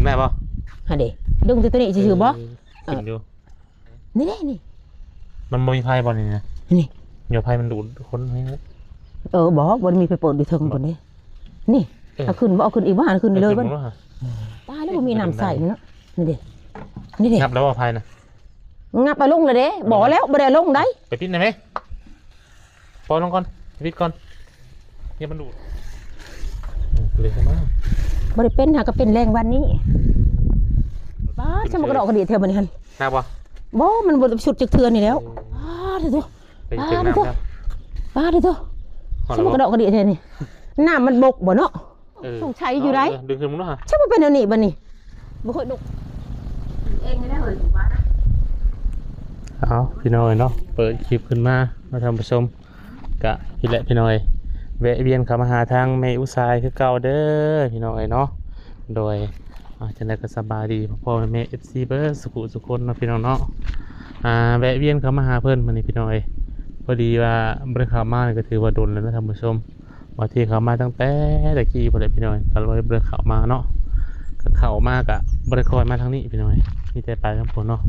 ໄດ້ບໍ່? ຫັ້ນເດ້ ດຶງແຕ່ຕົວນີ້ຊື່ໆບໍ່? ເອີ ຂຶ້ນຢູ່ ນີ້ເດ້ນີ້ ມັນບໍ່ມີໄຟບໍ່ນີ້ນະ? ນີ້ ດຽວໄຟມັນດູດຄົນໃຫ້ ເອີ ບໍ່ ບໍ່ໄດ້ມີໄຟເປີດຢູ່ເທິງພຸ້ນເດ້. ນີ້ ເອີ ເອົາຂຶ້ນບໍ່ ເອົາຂຶ້ນອີກບໍ່? ຫັ້ນຂຶ້ນເລີຍບໍ່? ຕາຍແລ້ວ ບໍ່ມີນ້ຳໃສ່ເນາະ. ນີ້ເດ້ ນີ້ເດ້ ງັບແລ້ວບໍ່ໄຟນະ? ງັບເອົາລົງແລ້ວເດ້. ບໍ່ແລ້ວ ບໍ່ໄດ້ເອົາລົງໃດ. ໄປປິດໄດ້ໄໝ? ປ່ອຍລົງກ່ອນ ປິດກ່ອນ ຢ່າມັນດູດ ເລີຍມາ ບໍ່ໄດ້ເປັນຫາ ກໍເປັນແລງວັນນີ້. ປ້າດ ສະມັກກະດອກກະດີແທ້ບັດນີ້ຫັ້ນ ໜັກບໍ່? ບໍ່ ມັນບໍ່ສຸດຈັກເທື່ອນີ້ແລ້ວ. ເອີ ປ້າດເດີ ໄປເກັບນ້ຳແລ້ວ ປ້າດເດີ ສະມັກກະດອກກະດີແທ້ນີ້ ນ້ຳມັນບົກບໍ່ເນາະ? ເອີ ສົງໄສຢູ່ໃດ ເອີ ເອີ ດຶງຂຶ້ນເບິ່ງດູຫາ ຊິບໍ່ເປັນແນວນີ້ບັດນີ້ ບໍ່ຄ່ອຍດຸ ເອງໄດ້ເຮີຍ ວ່ານະ. ເອົາ ພີ່ນ້ອງເອີຍເນາະ ເປີດຄລິບຂຶ້ນມາເນາະທ່ານຜູ້ຊົມ ກະນີ້ແຫຼະພີ່ນ້ອງເອີຍ ແວະວຽນເຂົ້າມາຫາທາງແມ່ອຸສາຍຄືເກົ່າເດີພີ່ນ້ອງເອີຍເນາະ. ໂດຍ ອ່າ ຈັ່ງໃດກໍສະບາຍດີພໍ່ໆແມ່ໆ ເອັຟຊີ ເບິດສຸຂູສຸຄົນເນາະພີ່ນ້ອງເນາະ. ອ່າ ແວະວຽນເຂົ້າມາຫາເພິ່ນມື້ນີ້ພີ່ນ້ອງເອີຍ ພໍດີວ່າບໍ່ໄດ້ເຂົ້າມາກໍຖືວ່າດົນແລ້ວນະທ່ານຜູ້ຊົມ. ບາງທີເຂົ້າມາຕັ້ງແຕ່ຕະກີ້ພຸ້ນແຫຼະພີ່ນ້ອງ ກໍເລີຍບໍ່ໄດ້ເຂົ້າມາເນາະ. ກໍເຂົ້າມາກໍບໍ່ໄດ້ຄ່ອຍມາທາງນີ້ພີ່ນ້ອງ ມີແຕ່ໄປທາງພຸ້ນເນາະ.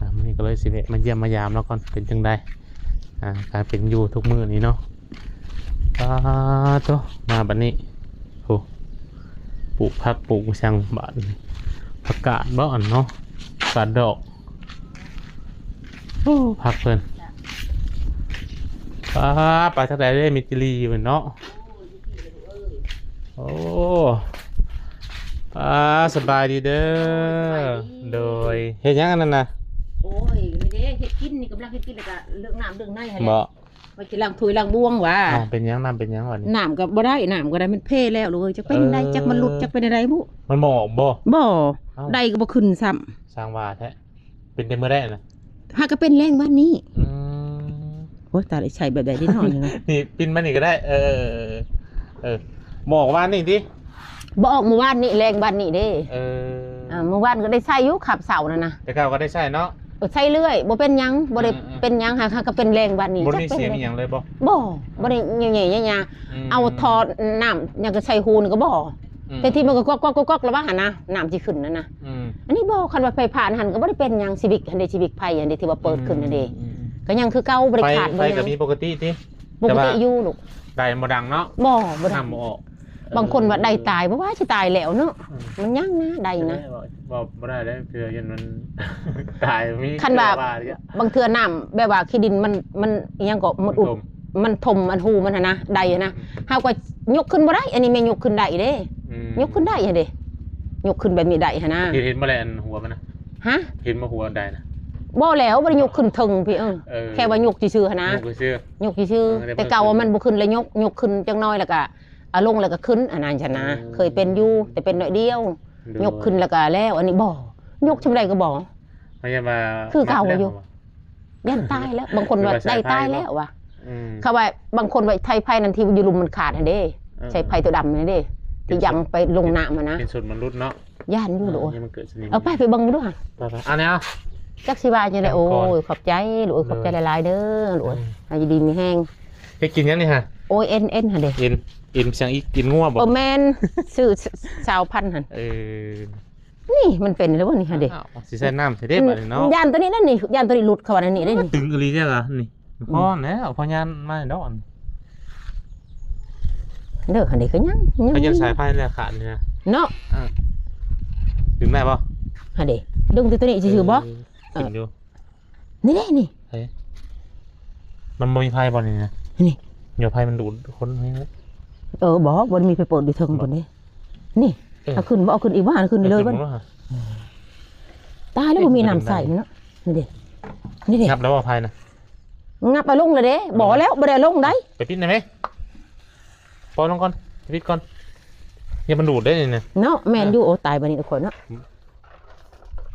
ອ່າ ມື້ນີ້ກໍເລີຍຊິແວະມາຢ້ຽມມາຢາມລາວກ່ອນ ເປັນຈັ່ງໃດ ອ່າ ການເປັນຢູ່ທຸກມື້ນີ້ເນາະ. ປາໂຕ ມາບັດນີ້ ໂອ້ ປູກຜັກປູກຫຍັງບາດນີ້ ຜັກກາດບໍ່ອັນເນາະ ກາດດອກ. ໂອ້ ຜັກເພິ່ນ ປາ ໄປທາງໃດເດ້ ມິດຈິລີຢູ່ເນາະ. ໂອ້ ປາ ສະບາຍດີເດີ. ໂດຍ ເຮັດຫຍັງອັນນັ້ນນະ? ໂອ້ຍ ນີ້ເດ້ ເຮັດກິນນີ້ ກຳລັງເຮັດກິນ ແລ້ວກະເລືອກນ້ຳເລືອກໃນຫັ້ນແຫຼະ ບໍ່ ວ່າຊິລ້າງຖ້ວຍລ້າງບ່ວງຫວາ. ອ້າວ ເປັນຫຍັງ ນ້ຳເປັນຫຍັງວະນີ້? ນ້ຳກໍບໍ່ໄດ້ ນ້ຳກໍໄດ້ ມັນເພແລ້ວລູກເອີຍ ຈັກເປັນຈັ່ງໃດ ເອີ ຈັກມັນຫຼຸດ ຈັກເປັນຈັ່ງໃດບຸ. ມັນບໍ່ອອກບໍ່? ບໍ່ ອ້າວ ໃດກໍບໍ່ຂຶ້ນຊ້ຳ. ຊ່າງວ່າແທ້ ເປັນແຕ່ມື້ໃດນະ? ຫາກະເປັນແລງວານນີ້. ອືມ ໂອ້ຍ ຕາຍ ໃຊ້ແບບໃດເດເນາະນີ້ນະ? ນີ້ປິ່ນມານີ້ກໍໄດ້ ເອີ ເອີ ບໍ່ອອກວານນີ້ຕິ? ບໍ່ອອກມື້ວານນີ້ ແລງວານນີ້ເດ້. ເອີ ອ່າ ມື້ວານກໍໄດ້ໃຊ້ຢູ່ ຄາບເຊົ້ານັ້ນນະ ແຕ່ເກົ່າກໍໄດ້ໃຊ້ເນາະ. ເອີ ໃຊ້ເລື້ອຍ ບໍ່ເປັນຫຍັງ ບໍ່ໄດ້ ອືມໆ ເປັນຫຍັງ ຫາກ ຫາກະເປັນແລງວານນີ້. ບໍ່ໄດ້ມີສຽງອີ່ຫຍັງເລີຍບໍ່? ບໍ່ ບໍ່ໄດ້ແຍ່ໆ ອືມ ເອົາທໍ່ນ້ຳຫຍັງກໍໃສ່ຫູນີ້ກໍບໍ່. ອືມ ແຕ່ທີ່ມັນກໍກອກໆໆໆ ລະວ່າຫັ້ນນະ ນ້ຳຊິຂຶ້ນຫັ້ນນະ. ອືມ ອັນນີ້ບໍ່ ຄັນວ່າໄຟຟ້າຫັ້ນກໍບໍ່ໄດ້ເປັນຫຍັງ ຊີວິກຫັ້ນເດ້ ຊີວິກໄຟຫັ້ນເດ້ ທີ່ວ່າເປີດຂຶ້ນຫັ້ນເດ້. ອືມໆໆ ກໍຍັງຄືເກົ່າ ບໍ່ໄດ້ຂາດ ໄຟ ບໍ່ຫຍັງ ໄຟກໍມີປົກກະຕິຕິ? ປົກກະຕິຢູ່ລູກ ໄດ້ບໍ່ດັງເນາະ? ບໍ່ ບໍ່ດັງ ນ້ຳບໍ່ອອກ. ບາງຄົນວ່າໄດ້ຕາຍ ບໍ່ວ່າຊິຕາຍແລ້ວເນາະ. ອືມ ມັນຍັງນະ ໄດ້ນະ ເວົ້າ ເວົ້າບໍ່ໄດ້ເດ້ ເທື່ອຢ້ານມັນຕາຍ. ມີ ຄັນວ່າ ເທື່ອວ່າ ບາງເທື່ອນ້ຳແບບວ່າຂີ້ດິນມັນ ມັນອີ່ຫຍັງກໍ ມັນອຸດ ມັນຖົມ ມັນຖົມອັນຮູມັນຫັ້ນນະ ໄດ້ຫັ້ນນະ. ອືມ ເຮົາກໍຍົກຂຶ້ນບໍ່ໄດ້ ອັນນີ້ແມ່ນຍົກຂຶ້ນໄດ້ເດ້. ອືມ ຍົກຂຶ້ນໄດ້ຫັ້ນເດ້ ຍົກຂຶ້ນແບບນີ້ໄດ້ຫັ້ນນະ. ເຫັນ ເຫັນບໍ່ແລ້ວອັນຫົວມັນນະ? ຮະ? ເຫັນບໍ່ຫົວໄດ້ນະ? ບໍ່ແລ້ວ ບໍ່ໄດ້ຍົກຂຶ້ນເທິງພີ້. ເອີ ເອີ ແຄ່ວ່າຍົກຊື່ໆຫັ້ນນະ ຍົກຊື່ໆ ຍົກຊື່ໆ. ເອີ ແຕ່ເກົ່າວ່າມັນບໍ່ຂຶ້ນ ແລ້ວຍົກ ຍົກຂຶ້ນຈັກໜ້ອຍ ແລ້ວກະ ເອົາລົງແລ້ວກໍຂຶ້ນ ອັນນັ້ນຊັ້ນນະ. ອືມ ເຄີຍເປັນຢູ່ ແຕ່ເປັນໜ້ອຍດຽວ. ໂດຍ ຍົກຂຶ້ນແລ້ວກໍແລ້ວ ອັນນີ້ບໍ່ ຍົກຊ່ຳໃດກໍບໍ່. ເຂົາເອີ້ນວ່າ ຄືເກົ່າຢູ່ ຢ້ານຕາຍແລ້ວ ບາງຄົນວ່າ ຄືວ່າ ໄດ້ຕາຍແລ້ວວ່າ. ອືມ ເຂົາວ່າບາງຄົນວ່າ ສາຍໄຟນັ້ນທີ່ຢູ່ລຸ່ມມັນຂາດຫັ້ນເດ້. ເອີ ສາຍໄຟຕົວດຳຫັ້ນເດ້ ທີ່ຍັງໄປລົງນ້ຳຫັ້ນນະ. ເປັນຊຸດມະນຸດເນາະ. ຢ້ານຢູ່ລູກເອີຍ. ເອີ ໄປ ໄປເບິ່ງດູຫາ. ໄປໆ ອັນນີ້ເອົາ ຈັກຊິວ່າຈັ່ງໃດ. ໂອ້ຍ ຂອບໃຈລູກເອີຍ ຂອບໃຈຫຼາຍໆເດີລູກເອີຍ. ອືມ ໃຫ້ຢູ່ດີມີແຮງ. ເຮັດກິນຫຍັງນີ້ຫະ? ໂອ້ຍ ເອັນ ເອັນຫັ້ນເດ້. ເອັນ ເອັນຫຍັງອີກ? ເອັນງົວບໍ່? ເອີ ແມ່ນ ຊື້ຊາວພັນຫັ້ນ. ເອີ ນີ້ມັນເປັນແລ້ວບໍ່ນີ້ຫະເດ້. ອ້າວ ຊິໃສ່ນ້ຳໃສ່ເດ້ ອືມ ບາດນີ້ເນາະ. ຢ້ານຕົວນີ້ນັ້ນນີ້ ຢ້ານຕົວນີ້ຫຼຸດເຂົ້າອັນນີ້ເດ້ນີ້. ຕຶງອີ່ຫຼີເດ້ລະນີ້. ອືມ ພໍແລ້ວ ພໍຍານມາດອກ. ເດີຫັ້ນເດ້ ກໍຍັງ ຍັງ ກໍຍັງສາຍໄຟແລ້ວຂາດນີ້ນະເນາະ. ອ່າ ດຶງໄດ້ບໍ່? ຫັ້ນເດ້ ດຶງແຕ່ຕົວນີ້ຊື່ໆບໍ່? ເອີ ຂຶ້ນຢູ່. ນີ້ເດ້ນີ້ ເອີ ມັນບໍ່ມີໄຟບໍ່ນີ້ນະ? ນີ້ ດຽວໄຟມັນດູດຄົນໃຫ້. ເອີ ບໍ່ ບໍ່ໄດ້ມີໄຟເປີດຢູ່ເທິງພຸ້ນເດ້. ນີ້ ເອີ ເອົາຂຶ້ນບໍ່ ເອົາຂຶ້ນອີກບໍ່? ຫັ້ນຂຶ້ນເລີຍບໍ່? ຕາຍແລ້ວ ບໍ່ມີນ້ຳໃສ່ເນາະ. ນີ້ເດ້ ນີ້ເດ້ ງັບແລ້ວບໍ່ໄຟນະ? ງັບເອົາລົງແລ້ວເດ້. ບໍ່ແລ້ວ ບໍ່ໄດ້ເອົາລົງໃດ. ໄປປິດໄດ້ໄໝ? ປ່ອຍລົງກ່ອນ ປິດກ່ອນ ຢ່າມັນດູດເດ້ນີ້ນະ. ເນາະ ແມ່ນຢູ່. ເອີ ໂອ້ ຕາຍບັດນີ້ທຸກຄົນເນາະ.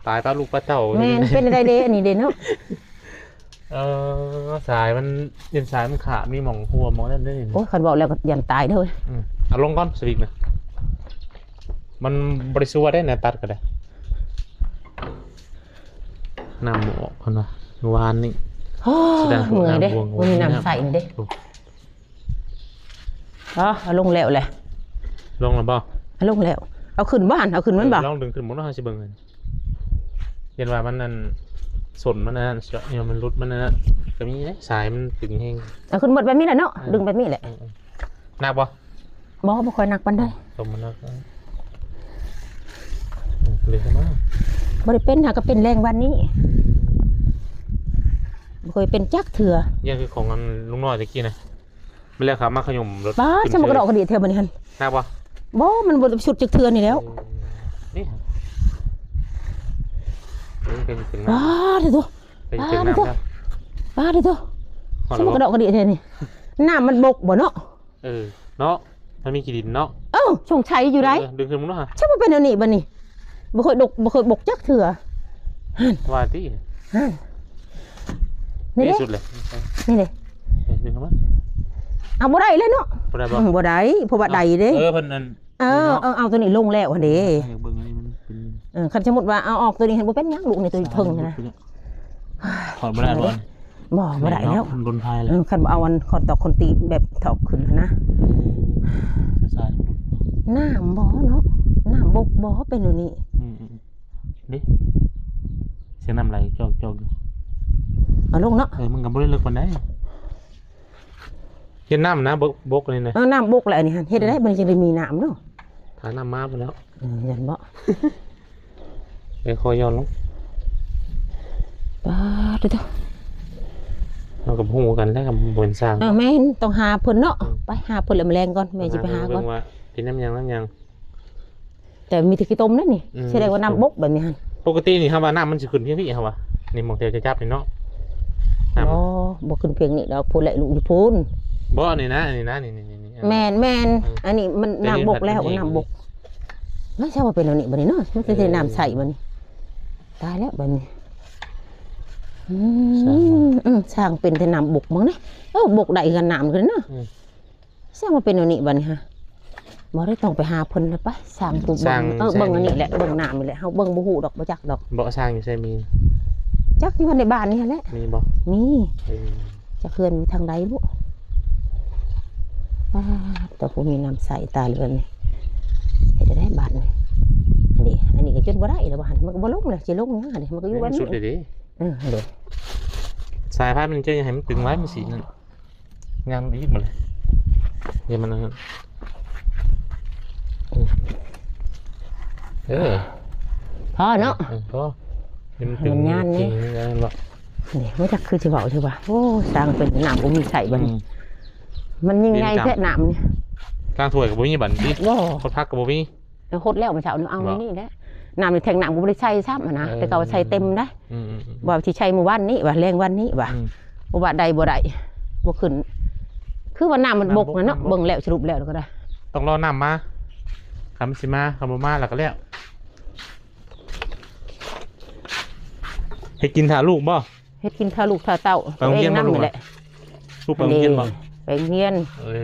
ຕາຍປະລູກປະເຕົ້າ. ແມ່ນ ເປັນໄດ້ເດ້ ອັນນີ້ເດ້ເນາະ. ເອີ ສາຍມັນ ເປັນສາຍມັນຂາດ ມີໝ່ອງຮົ່ວໝ່ອງນັ້ນເດ້. ໂອ້ຍ ຄັນເວົ້າແລ້ວກໍຢ້ານຕາຍເດີ. ອືມ ເອົາລົງກ່ອນສະວິກນະ ມັນບໍ່ໄດ້ຊົ່ວເດ້ນະ ຕັດກໍໄດ້. ນ້ຳບໍ່ອອກ ເພິ່ນວ່າ ມື້ວານນີ້. ໂອ້ຍ ສະແດງວ່າ ເມື່ອຍເດ້ ບໍ່ມີນ້ຳໃສ່ນີ້ເດ້. ອໍ ເອົາລົງແລ້ວແຫຼະ. ລົງແລ້ວບໍ່? ເອົາລົງແລ້ວ. ເອົາຂຶ້ນບໍ່ຫັ້ນ? ເອົາຂຶ້ນມັນບໍ່? ເອີ ລອງດຶງຂຶ້ນເບິ່ງເນາະ ເຮົາຊິເບິ່ງຫັ້ນ ຢ້ານວ່າມັນອັນ ສົນມັນອັນນັ້ນ ເຊາະ ຍາມມັນຫຼຸດ ມັນອັນນັ້ນ ກໍມີເດ້ ສາຍມັນຕຶງແຮງ. ເອົາຂຶ້ນໝົດແບບນີ້ແຫຼະເນາະ ເອີ ດຶງແບບນີ້ແຫຼະ. ເອີໆ ໜັກບໍ່? ບໍ່ ບໍ່ຄ່ອຍໜັກປານໃດ. ສົມມັນໜັກ ເອີ ເລີຍມາ ບໍ່ໄດ້ເປັນ ຫາກໍເປັນແລງວັນນີ້ ບໍ່ເຄີຍເປັນຈັກເທື່ອ. ຢ່າງຄືຂອງອັນລຸງນ້ອຍຕະກີ້ນະ ມັນແລ້ວຂາມາຂະຫຍົມລົດ ປາດ ຂຶ້ນ ສະມັກກະດອກກະດີແທ້ບັດນີ້ຫັ້ນ. ໜັກບໍ່? ບໍ່ ມັນບໍ່ໄດ້ຊຸດຈັກເທື່ອນີ້ແລ້ວ. ເອີ ນີ້ ເອີ ເປັນ ເປັນ ປາດໂທ້ ເປັນ ເປັນນ້ຳແລ້ວ ປາດໂທ້ ຮອດແລ້ວບໍ່? ສະມັກກະດອກກະດີແທ້ນີ້ ນ້ຳມັນບົກບໍ່ເນາະ? ເອີ ເນາະ ມັນມີຂີ້ດິນເນາະ. ເອີ ສົງໄສຢູ່ໃດ ເອີ ດຶງຂຶ້ນເບິ່ງເນາະ ຊະບໍ່ເປັນແນວນີ້ບັດນີ້ ບໍ່ເຄີຍດົກ ບໍ່ເຄີຍບົກຈັກເທື່ອ. ຫັ້ນ ວ່າຕິ ຫັ້ນ ນີ້ເດ້ ທີ່ສຸດເລີຍ ນີ້ເດ້ ເອີ ດຶງຂຶ້ນມາ ເອົາບໍ່ໄດ້ເລີຍເນາະ. ບໍ່ໄດ້ບໍ່? ອືມ ບໍ່ໄດ້ ເພາະວ່າໄດ້ເດ້. ເອີ ເພິ່ນອັນ ເອີ ເອີ ເອົາຕົວນີ້ລົງແລ້ວຫັ້ນເດ້. ເອີ ເບິ່ງອັນນີ້ມັນເປັນ ເອີ ຄັນສົມມຸດວ່າເອົາອອກຕົວນີ້ຫັ້ນ ບໍ່ເປັນຫຍັງ ລູກນີ້ ຕົວນີ້ເທິງຫັ້ນນະ. ຖອດບໍ່ໄດ້ບໍ່? ບໍ່ ບໍ່ໄດ້ແລ້ວ ມັນດົນພາຍແລ້ວ. ເອີ ຄັນບໍ່ເອົາອັນ ຄອນຕອກ ຄອນຕີແບບຖອກຂຶ້ນຫັ້ນນະ. ເອີ ສາຍ ນ້ຳບໍ່ເນາະ ນ້ຳບົກບໍ່ ເປັນແນວນີ້. ອືມໆ ເດ້ ສຽງນ້ຳໄຫຼຈອກໆຢູ່ ເອົາລົງເນາະ. ເອີ ມັນກໍບໍ່ໄດ້ເລິກປານໃດ. ເຮັດນ້ຳນະ ບົກ ບົກອັນນີ້ນະ. ເອີ ນ້ຳບົກແຫຼະອັນນີ້ຫັ້ນ ເຮັດໄດ້ ອືມ ມັນຈຶ່ງໄດ້ມີນ້ຳເນາະ. ຖ້ານ້ຳມາພຸ້ນແລ້ວ ເອີ ຢ້ານບໍ່? ເອີ ຄ່ອຍຢ່ອນລົງ. ປາດໂທ້ ເຮົາກໍບໍ່ຮູ້ກັນແຫຼະ ກໍບໍ່ເປັນຊ່າງ. ເອີ ແມ່ນ ຕ້ອງຫາເພິ່ນເນາະ. ອືມ ໄປຫາເພິ່ນແລ້ວ ມື້ແລງກ່ອນ ແມ່ຊິໄປຫາກ່ອນ ວ່າເປັນນ້ຳຫຍັງ ນ້ຳຫຍັງ. ແຕ່ມີແຕ່ຂີ້ຕົມເດ້ນີ້. ອືມ ສະແດງວ່ານ້ຳບົກແບບນີ້ຫັ້ນ. ປົກກະຕິນີ້ ເຮົາວ່ານ້ຳມັນຊິຂຶ້ນພຽງພີ້ ເຮົາວ່າ ນີ້ ໝ່ອງແຖວຈະຈັບນີ້ເນາະ. ນ້ຳ ບໍ່ ບໍ່ຂຶ້ນພຽງນີ້ດອກ ພຸ້ນແຫຼະ ລູກຢູ່ພຸ້ນ. ບໍ່ ອັນນີ້ນະ ອັນນີ້ນະ ນີ້ໆໆ ແມ່ນໆ ເອີ ອັນນີ້ມັນນ້ຳບົກແລ້ວ ແຕ່ນີ້ມັນ ນ້ຳບົກ. ມັນຊິວ່າເປັນແນວນີ້ບັດນີ້ເນາະ ມັນຊິ ເອີ ນ້ຳໃສບັດນີ້. ຕາຍແລ້ວບັດນີ້. ອືມ ຊ່າງເປັນແຕ່ນ້ຳບົກເບິ່ງເດ້. ເອີ ບົກໄດ້ຄືກັນ ນ້ຳຂຶ້ນເນາະ. ອືມ ຊ່າງວ່າເປັນແນວນີ້ບັດນີ້ຫະ. ບໍ່ໄດ້ ຕ້ອງໄປຫາເພິ່ນລະໄປ ຊ່າງຜູ້ເບິ່ງ. ເອີ ຊ່າງ ເບິ່ງອັນນີ້ແຫຼະ ເບິ່ງນ້ຳນີ້ແຫຼະ ເຮົາເບິ່ງບໍ່ຮູ້ດອກ ບໍ່ຈັກດອກ. ບໍ່ ຊ່າງຢູ່ໃສມີ? ຈັກ ຢູ່ໃນບ້ານນີ້ແຫຼະ. ມີບໍ່? ມີ. ເອີ ຈັກເຮືອນຢູ່ທາງໃດບຸ. ປາດ ແຕ່ຜູ້ມີນ້ຳໃສຕາຍເລີຍນີ້. ເຮັດໄດ້ບາດນີ້. ອັນນີ້ ອັນນີ້ກໍຈົນບໍ່ໄດ້ແລ້ວ ວ່າຫັ້ນ ມັນກໍບໍ່ລົງແລ້ວ ຊິລົງຫຍັງຫັ້ນເດ້ ມັນກໍຢູ່ແບບນີ້. ເອີ ຫັ້ນເດ້ ສາຍໄຟມັນຈະໃຫ້ມັນຕຶງໄວ້ ມັນຊິນັ້ນ. ຍ່າງອີກມາເລີຍ ດຽວມັນ ເອີ ພໍເນາະ. ເອີ ພໍ ດຽວມັນຕຶງ ມັນຍ່ານນີ້ ນີ້ ມາຈັກຄືຊິເວົ້າຊິວ່າ. ໂອ້ ຊ່າງເປັນນ້ຳບໍ່ມີໃຊ້ບັດນີ້. ອືມ ມັນຍິ່ງໃຫຍ່ແທ້ນ້ຳນີ້. ລ້າງຖ້ວຍກໍບໍ່ມີບັດນີ້ ບໍ່ ຄົນພັກກໍບໍ່ມີ. ຫົດແລ້ວມື້ເຊົ້ານີ້ ເອົາ ບໍ່ ນີ້ແຫຼະ ນ້ຳໃນແທງນ້ຳກໍບໍ່ໄດ້ໃສ່ຊ້ຳຫັ້ນນະ. ເອີ ແຕ່ເກົ່າໃສ່ເຕັມໄດ໋. ອືມໆໆ ວ່າຊິໃສ່ມື້ວານນີ້ວ່າ ແລງວານນີ້ວ່າ. ອືມ ບໍ່ວ່າໄດ້ບໍ່ໄດ້ ບໍ່ຂຶ້ນ ຄືວ່ານ້ຳມັນບົກຫັ້ນເນາະ. ນ້ຳບົກ ເບິ່ງແລ້ວ ສະຫຼຸບແລ້ວກໍໄດ້ ຕ້ອງລໍນ້ຳມາ. ຄັນມັນຊິມາ ຄັນບໍ່ມາແລ້ວກໍແລ້ວ. ເຮັດກິນຖ້າລູກບໍ່? ເຮັດກິນຖ້າລູກຖ້າເຕົ້າ ໄປໂຮງຮຽນບໍ່ລູກ? ໂຕເອງນຳນີ້ແຫຼະ. ລູກໄປໂຮງຮຽນບໍ່? ໄປໂຮງຮຽນ. ເອີ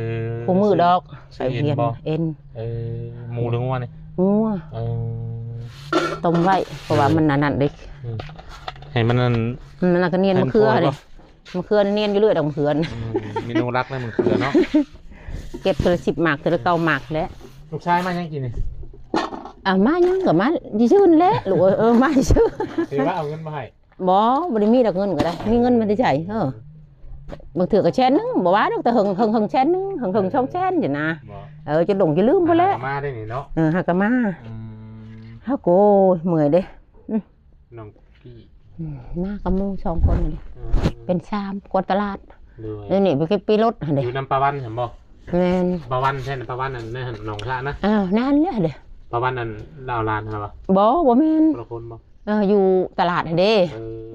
ຄູ່ມື້ດອກ ໄປໂຮງຮຽນ. ເອັນ ເອີ ໝູ ຫຼືງົວນີ້? ງົວ. ເອີ ຕົ້ມໄວ້ ເພາະວ່າ ເອີ ມັນອັນນັ້ນເດ້. ອືມ ໃຫ້ມັນອັນ ມັນກໍນຽນມະເຂືອເດ້. ມະເຂືອນຽນຢູ່ເລື້ອຍດອກ ມະເຂືອ. ອືມ ເມນູຫຼັກໃນມະເຂືອເນາະ. ເກັບເທື່ອລະສິບໝາກ ເທື່ອລະເກົ້າໝາກແຫຼະ. ລູກຊາຍມາຫຍັງກິນນີ້? ອ່າ ມາຫຍັງກໍມາຊື່ນແຫຼະລູກເອີຍ. ເອີ ມາຊື່. ຖືວ່າເອົາເງິນມາໃຫ້? ບໍ່ ບໍ່ໄດ້ມີດອກເງິນກໍໄດ້. ມີເງິນມາແຕ່ໃສ? ເອີ ບາງເທື່ອກໍແສນໜຶ່ງ ບໍ່ວ່າດອກ ແຕ່ເຫິງ ເຫິງ ເຫິງແສນໜຶ່ງ ເຫິງ ເຫິງສອງແສນຊີ້ນະ. ເອີ ຈົນຫຼົງຈະລືມພຸ້ນແຫຼະ. ຫາກໍມາໄດ້ນີ້ເນາະ. ເອີ ຫາກໍມາ. ອືມ ຫາ ໂອ້ຍ ເມື່ອຍເດ້. ອືມ ນ້ອງກີ້ ອືມ ມາກັບໝູ່ສອງຄົນນີ້. ອືມ ເປັນສາມ ກວາດຕະຫຼາດ. ໂດຍ ດຽວນີ້ໄປເກັບປີ້ລົດຫັ້ນເດ້. ຢູ່ນຳປ້າວັນຫັ້ນບໍ່? ແມ່ນ. ປ້າວັນໃຊ່ ປ້າວັນອັນນັ້ນ ໜອງສະນະ. ເອີ ນັ້ນແຫຼະເດ້. ປ້າວັນອັນລາວລານຫັ້ນບໍ່? ບໍ່ ບໍ່ແມ່ນ. ຄົນລະຄົນບໍ່? ເອີ ຢູ່ຕະຫຼາດຫັ້ນເດ້.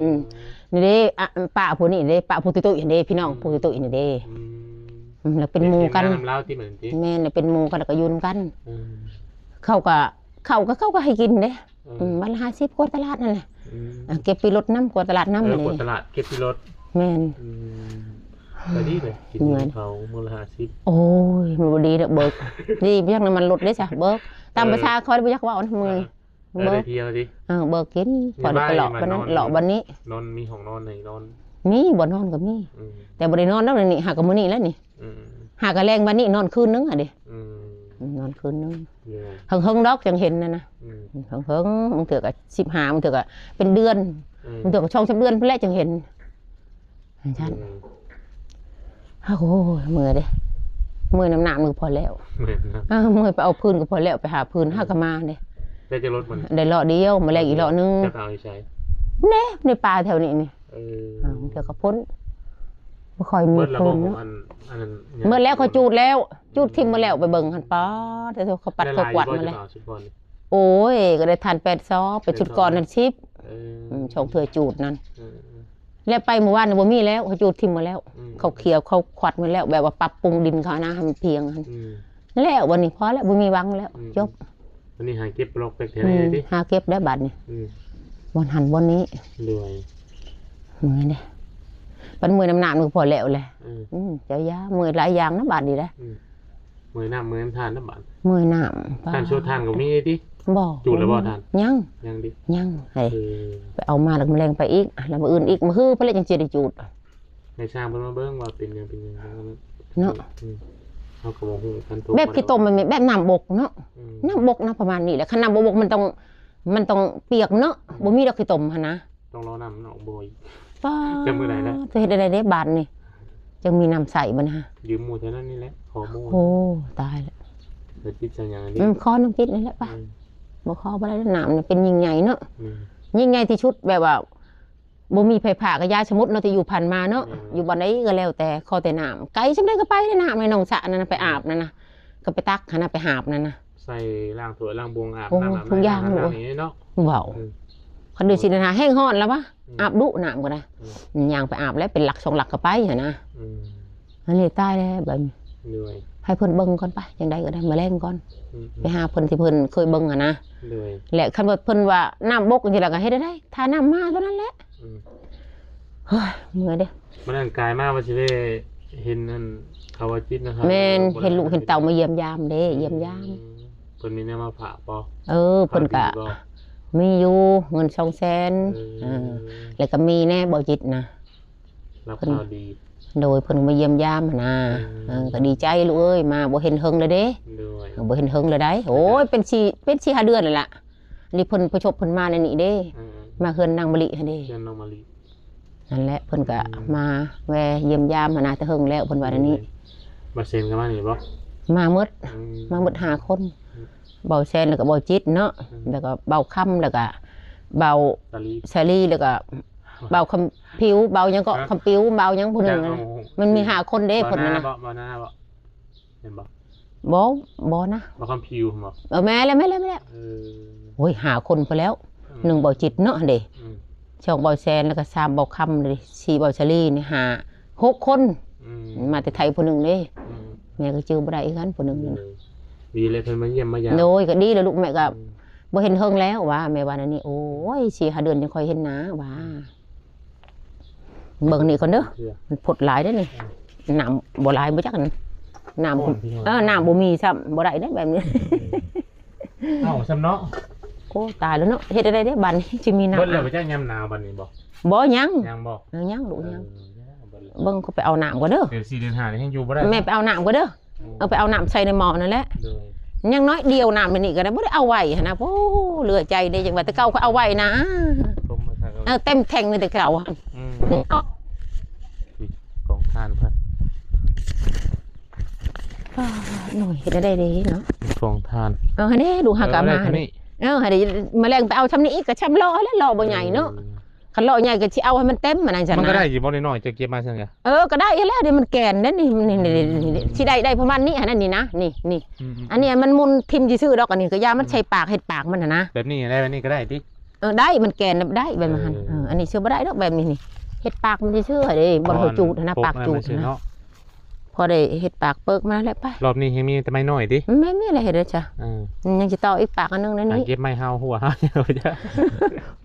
ເອີ ອືມ ນີ້ເດ້ ອະ ປ້າຜູ້ນີ້ເດ້ ປ້າຜູ້ຕຸ້ຍໆຫັ້ນເດ້ ພີ່ນ້ອງ ອືມ ຜູ້ຕຸ້ຍໆນີ້ເດ້. ອືມ ອືມ ແລ້ວເປັນໝູ່ກັນ. ເປັນນາງນຳລາວຕິ ແມ່ນ ແມ່ນ ແລ້ວເປັນໝູ່ກັນ ແລ້ວກໍຢູ່ນຳກັນ. ອືມ ເຂົາກໍ ເຂົາກໍ ເຂົາກໍໃຫ້ກິນເດ້. ເອີ ອືມ ວັນລະຫ້າສິບ ກວາດຕະຫຼາດນັ້ນແຫຼະ. ອືມ ອ່າ ເກັບປີ້ລົດນຳ ກວາດຕະຫຼາດນຳ. ເອີ ນີ້ ກວາດຕະຫຼາດ ເກັບປີ້ລົດ. ແມ່ນ. ອືມ ກໍດີເລີຍ ກິນເງິນເຂົາມື້ລະຫ້າສິບ. ໂອ້ຍ ມັນບໍ່ດີດອກເບີກ. ດີບໍ່ຢາກນ້ຳມັນລົດເດ້ຊະເບີກ. ຕາມ ເອີ ພາສາຂ້ອຍບໍ່ຢາກເວົ້ານະ ເມື່ອຍ. ເອີ ເບີກ ໄດ້ທ່ຽວຕິ. ເອີ ເບີກກິນ ພໍໄດ້ໄປເລາະ ໄປນັ້ນ ເລາະບັດນີ້ ນອນ ມີຫ້ອງນອນໃຫ້ນອນ. ມີ ບ່ອນນອນກໍມີ. ອືມ ແຕ່ບໍ່ໄດ້ນອນດອກນີ້ ຫາກໍມື້ນີ້ແຫຼະນີ້. ອືມ ຫາກະແລງວັນນີ້ນອນຄືນໜຶ່ງຫັ້ນເດ້. ອືມ ນອນ ຄືນໜຶ່ງ ເອີ ເຫິງໆດອກຈັ່ງເຫັນນະນະ ອືມ ເຫິງໆ ບາງເທື່ອກໍສິບຫ້າ ບາງເທື່ອກໍເປັນເດືອນ ອືມ ບາງເທື່ອກໍສອງສາມເດືອນພຸ້ນແຫຼະຈັ່ງເຫັນ ຈັ່ງຊັ້ນ ອືມ ໂອ້ຍ ເມື່ອຍເດ້ ເມື່ອຍນຳນ້ຳນີ້ພໍແລ້ວ ເມື່ອຍນຳ ເອີ ເມື່ອຍໄປເອົາຟືນກໍພໍແລ້ວ ໄປຫາຟືນ ອືມ ຫາກໍມາເດ້ ໄດ້ຈັກລັອກມື້ນີ້? ໄດ້ເລາະດຽວ ມື້ແລງອີກເລາະໜຶ່ງ ຈະໄປເອົາຢູ່ໃສ? ເດ້ ໃນປ່າແຖວນີ້ນີ້ ເອີ ເອີ ເທື່ອກໍພົ້ນ ບໍ່ຄ່ອຍມີ ເບິດແລ້ວບໍ່? ຄົນເນາະ ອັນ ອັນນັ້ນ ເບິດແລ້ວ ເຂົາຈູດແລ້ວ ຈູດຖິ້ມໝົດແລ້ວ ໄປເບິ່ງຫັ້ນ ປາດ ເຂົາປັດເຂົາກວາດໝົດແລ້ວ ຫຼາຍໆຢູ່ບໍ່? ໂອ້ຍ ກໍໄດ້ທານແປດຊອກ ໄປຊຸດກ່ອນນັ້ນສິບ ເອີ ອືມ ສອງເທື່ອຈູດນັ້ນ ເອີ ແລ້ວໄປມື້ວານນີ້ບໍ່ມີແລ້ວ ເຂົາຈູດຖິ້ມໝົດແລ້ວ ອືມ ເຂົາເຂືອເຂົາຂວັດໝົດແລ້ວ ແບບວ່າປັບປຸງດິນເຂົານະ ໃຫ້ມັນພຽງ ອືມ ແລ້ວບັດນີ້ພໍແລ້ວ ບໍ່ມີຫວັງແລ້ວ ອືມ ຈົບ ບັດນີ້ຫາເກັບປະລັອກແປັກແຖວ ອືມ ນີ້ເດ້ ຫາເກັບໄດ້ບັດນີ້ ອືມ ບ່ອນຫັ້ນບ່ອນນີ້ ໂດຍ ເມື່ອຍເດ້ ບັດເມື່ອຍນຳນ້ຳນີ້ກໍພໍແລ້ວແຫຼະ ອືມ ອືມ ເຈົ້າຢ່າ ເມື່ອຍຫຼາຍຢ່າງນະບາດນີ້ນະ ອືມ ເມື່ອຍນ້ຳເມື່ອຍທານນະບາດ ເມື່ອຍນ້ຳ ທ່ານ ປາດ ໂຊທ່ານກໍມີຕິ? ບໍ່ ຈູດແລ້ວບໍ່ທ່ານ? ຍັງ ຍັງຕິ? ຍັງ ເອີ ໄປເອົາມາແລ້ວມື້ແລງໄປອີກ ແລ້ວມື້ອື່ນອີກ ມື້ຮືພຸ້ນແຫຼະຈັ່ງຊິໄດ້ຈູດ ໃຫ້ຊ່າງເພິ່ນມາເບິ່ງວ່າເປັນຫຍັງເປັນຫຍັງເນາະ ອືມ ເຮົາກໍບໍ່ຮູ້ ແບບຂີ້ຕົມມັນແບບນ້ຳບົກເນາະ ອືມ ນ້ຳບົກນະ ປະມານນີ້ແຫຼະ ຄັນນ້ຳບໍ່ບົກມັນຕ້ອງ ມັນຕ້ອງປຽກເນາະ ອືມ ບໍ່ມີດອກຂີ້ຕົມຫັ້ນນະ ຕ້ອງລໍນ້ຳມັນອອກບໍ່ອີກ ປ້າ ຈະມື້ໃດລະ ຈະເຮັດແນວໃດເດ້ບາດນີ້ ຈັ່ງມີນ້ຳໃຊ້ບັດນີ້ ຢືມໝູ່ເທົ່ານັ້ນນີ້ແຫຼະ ຂໍໝູ່ ໂອ້ ຕາຍແລ້ວ ແລ້ວຈິດໃສ່ຫຍັງອັນນີ້ ອືມ ຂໍນ້ອງຈິດນີ້ແຫຼະ ໄປ ອືມ ບໍ່ຂໍບໍ່ໄດ້ ນ້ຳນີ້ເປັນຍິ່ງໃຫຍ່ເນາະ ອືມ ຍິ່ງໃຫຍ່ທີ່ສຸດ ແບບວ່າ ບໍ່ມີໃຜພາກໍຢ່າ ສົມມຸດເນາະ ທີ່ຢູ່ຜ່ານມາເນາະ ແມ່ນ ຢູ່ບ່ອນໃດກໍແລ້ວແຕ່ ຂໍແຕ່ນ້ຳ ໄກສ່ຳໃດກໍໄປແຫຼະ ນ້ຳໃນໜອງສະນັ້ນນະ ໄປອາບນັ້ນນະ ກໍໄປຕັກຫັ້ນນະ ໄປຫາບນັ້ນນະ ໃສ່ລ້າງຖ້ວຍລ້າງບ່ວງ ອາບ ໂອ້ ນ້ຳອາບ ທຸກຢ່າງ ນ້ຳ ເອີ ນີ້ເນາະ ເວົ້າ ອືມ ຄັນເດືອນສິບຫ້າແຮງຮ້ອນແລ້ວວະ ອືມ ອາບດຸນ້ຳກໍໄດ້ ອືມ ຍ່າງໄປອາບແລ້ວ ເປັນຫຼັກສອງຫຼັກກໍໄປຫັ້ນນະ ອືມ ອັນນີ້ຕາຍແລ້ວບັດນີ້ ໂດຍ ໃຫ້ເພິ່ນເບິ່ງກ່ອນໄປ ຈັ່ງໃດກໍໄດ້ ມື້ແລງກ່ອນ ອືມ ໄປຫາເພິ່ນທີ່ເພິ່ນເຄີຍເບິ່ງຫັ້ນນະ ໂດຍ ແລະ ຄັນວ່າເພິ່ນວ່ານ້ຳບົກຈັ່ງຊີ້ລະກໍເຮັດແນວໃດ ຖ້ານ້ຳມາເທົ່ານັ້ນແຫຼະ ອືມ ໂອ້ຍ ເມື່ອຍເດ້ ມື້ນັ້ນກາຍມາວ່າຊິໄປເຫັນອັນເຂົາວ່າຈິດນະ ແມ່ນ ເຫັນລູກເຫັນເຕົ້າມາຢ້ຽມຢາມເດ້ ອືມ ຢ້ຽມຢາມ ເພິ່ນມີແນວມາຝາກບໍ່? ເອີ ເພິ່ນກະມີຢູ່ເງິນສອງແສນ ເອີ ເອີ ແລ້ວກໍມີແດ່ບໍ່ຈິດນະ ຮັບຂ່າວດີ ໂດຍ ເພິ່ນມາຢ້ຽມຢາມຫັ້ນນະ ອືມ ເອີ ກໍດີໃຈລູກເອີຍ ມາບໍ່ເຫັນເຫິງແລ້ວເດ້ ໂດຍ ບໍ່ເຫັນເຫິງແລ້ວໃດ ໂອ້ຍ ເປັນສີ່ ເປັນສີ່ຫ້າເດືອນແລ້ວລະ ນີ້ເພິ່ນປະສົບເພິ່ນມາໃນນີ້ເດ້ ເອີ ມາເຮືອນນາງມະລິຫັ້ນເດ້ ເຮືອນນ້ອງມະລິ ນັ້ນແຫຼະ ເພິ່ນກໍ ອືມ ມາແວ່ຢ້ຽມຢາມຫັ້ນນະ ແຕ່ເຫິງແລ້ວ ເພິ່ນວ່າແນວນີ້ ອືມ ບ່າວແສນກໍມານີ້ບໍ່? ມາໝົດ ອືມ ມາໝົດຫ້າຄົນ ອືມ ບ່າວແສນ ແລ້ວກໍບ່າວຈິດເນາະ ອືມ ແລ້ວກໍບ່າວຄຳ ແລ້ວກໍບ່າວສາລີ ສາລີ ແລ້ວກໍບ່າວຄຳຜິວ ບ່າວຫຍັງເກາະ ຄຳປິວ ບ່າວຫຍັງຜູ້ໜຶ່ງ ມັນມີຫ້າຄົນເດ້ ເພິ່ນນະ ບ່າວນາບໍ່? ແມ່ນບໍ່? ບໍ່ ບໍ່ນະ ບໍ່ຄຳຜິວບໍ່? ເອີ ແມ່ນແລ້ວ ແມ່ນແລ້ວ ແມ່ນແລ້ວ ເອີ ໂອ້ຍ ຫ້າຄົນພຸ້ນແລ້ວ ອືມ ໜຶ່ງບ່າວຈິດເນາະ ຫັ້ນເດ້ ອືມ ສອງບ່າວແສນ ແລ້ວກໍສາມບ່າວຄຳ ສີ່ບ່າວສາລີ ນີ້ ຫ້າ ຫົກຄົນ ອືມ ມາແຕ່ໄທຜູ້ໜຶ່ງເດ້ ອືມ ແມ່ກໍຈື່ບໍ່ໄດ້ຄືກັນຜູ້ໜຶ່ງ ເອີ ນີ້ ດີແລ້ວເພິ່ນມາຢ້ຽມມາຢາມ ໂດຍ ກໍດີແລ້ວລູກ ແມ່ກໍ ອືມ ບໍ່ເຫັນເຫິງແລ້ວວ່າ ແມ່ວ່າແນວນີ້ ໂອ້ຍ ສີ່ຫ້າເດືອນຈັ່ງຄ່ອຍເຫັນໜ້າວ່າ ອືມ ເບິ່ງນີ້ກ່ອນເດີ ມັນພົດຫຼາຍເດ້ນີ້ ນ້ຳບໍ່ຫຼາຍບໍ່ຈັກ ນ້ຳ ເອີ ນ້ຳບໍ່ມີຊ້ຳ ບໍ່ໄດ້ເດ້ແບບນີ້ ເອົ້າ ຊ້ຳເນາະ ໂອ້ ຕາຍແລ້ວເນາະ ເຮັດໄດ້ເດ້ບັດນີ້ ຊິມີນ້ຳ ເບິດແລ້ວບໍ່ຈັກຍາມໜາວບັດນີ້ບໍ່? ບໍ່ ຍັງ ຍັງບໍ່? ເອີ ຍັງລູກ ຍັງ ເອີ ເບິ່ງເຂົາໄປເອົານ້ຳກ່ອນເດີ ເດືອນສີ່ເດືອນຫ້ານີ້ຍັງຢູ່ບໍ່ໄດ້ ແມ່ໄປເອົານ້ຳກ່ອນເດີ ເອີ ເອົາໄປເອົານ້ຳໃສ່ໃນໝໍ້ນັ້ນແຫຼະ ໂດຍ ຍັງໜ້ອຍດຽວນ້ຳນີ້ກໍໄດ້ ບໍ່ໄດ້ເອົາໄວ້ຫັ້ນນະ ໂອ້ ເຫຼືອໃຈເດ້ ຈັ່ງວ່າແຕ່ເກົ່າຂ້ອຍເອົາໄວ້ນະ ເອີ ເຕັມແທ້ງນີ້ແຕ່ເກົ່າ ອືມ ກອງຖ່ານເພິ່ນ ໂອ້ຍ ເຮັດໄດ້ເດ້ເນາະ ກອງຖ່ານ ເອີ ຫັ້ນເດ້ ລູກຫາກະມາ ເອີ ຫັ້ນເດ້ ມາແລງໄປເອົາຊ່ຳນີ້ອີກ ກໍຊ່ຳເລາະແຫຼະ ເລາະບໍ່ໃຫຍ່ເນາະ ເອີ ຄັນເລາະໃຫຍ່ກໍຊິເອົາໃຫ້ມັນເຕັມຫັ້ນນະ ມັນກໍໄດ້ຢູ່ບໍ່ ນ້ອຍໆ ເຈົ້າເກັບມາຊັ້ນກະ ເອີ ກໍໄດ້ຫັ້ນແຫຼະ ເດ ມັນແກ່ນເດ້ນີ້ ນີ້ ນີ້ ນີ້ ຊິໄດ້ ໄດ້ປະມານນີ້ຫັ້ນນະ ນີ້ນະ ນີ້ ນີ້ ອືມໆ ອັນນີ້ມັນໝຸ່ນຖິ້ມຊື່ໆດອກ ອັນນີ້ກໍຢ່າມັນໃສ່ປາກ ເຮັດປາກມັນຫັ້ນນະ ແບບນີ້ໄດ້ ແບບນີ້ກໍໄດ້ຕິ ເອີ ໄດ້ ມັນແກ່ນໄດ້ແບບນັ້ນ ເອີ ເອີ ອັນນີ້ຊື່ບໍ່ໄດ້ດອກ ແບບນີ້ນີ້ ເຮັດປາກມັນຊື່ໆເດ້ ບ່ອນເຂົາຈູດຫັ້ນນະ ປາກຈູດຫັ້ນນະ ພໍໄດ້ເຮັດປາກເປີກມາແລ້ວໄປ ລອບນີ້ແຮງມີແຕ່ໄມ້ນ້ອຍຕິ ແມ່ນ ມີແລ້ວເຮັດໄດ້ຈ້ະ ເອີ ຍັງຊິຕໍ່ອີກປາກອັນໜຶ່ງໃນນີ້ ເກັບໄມ້ເຫົ່າຫົວ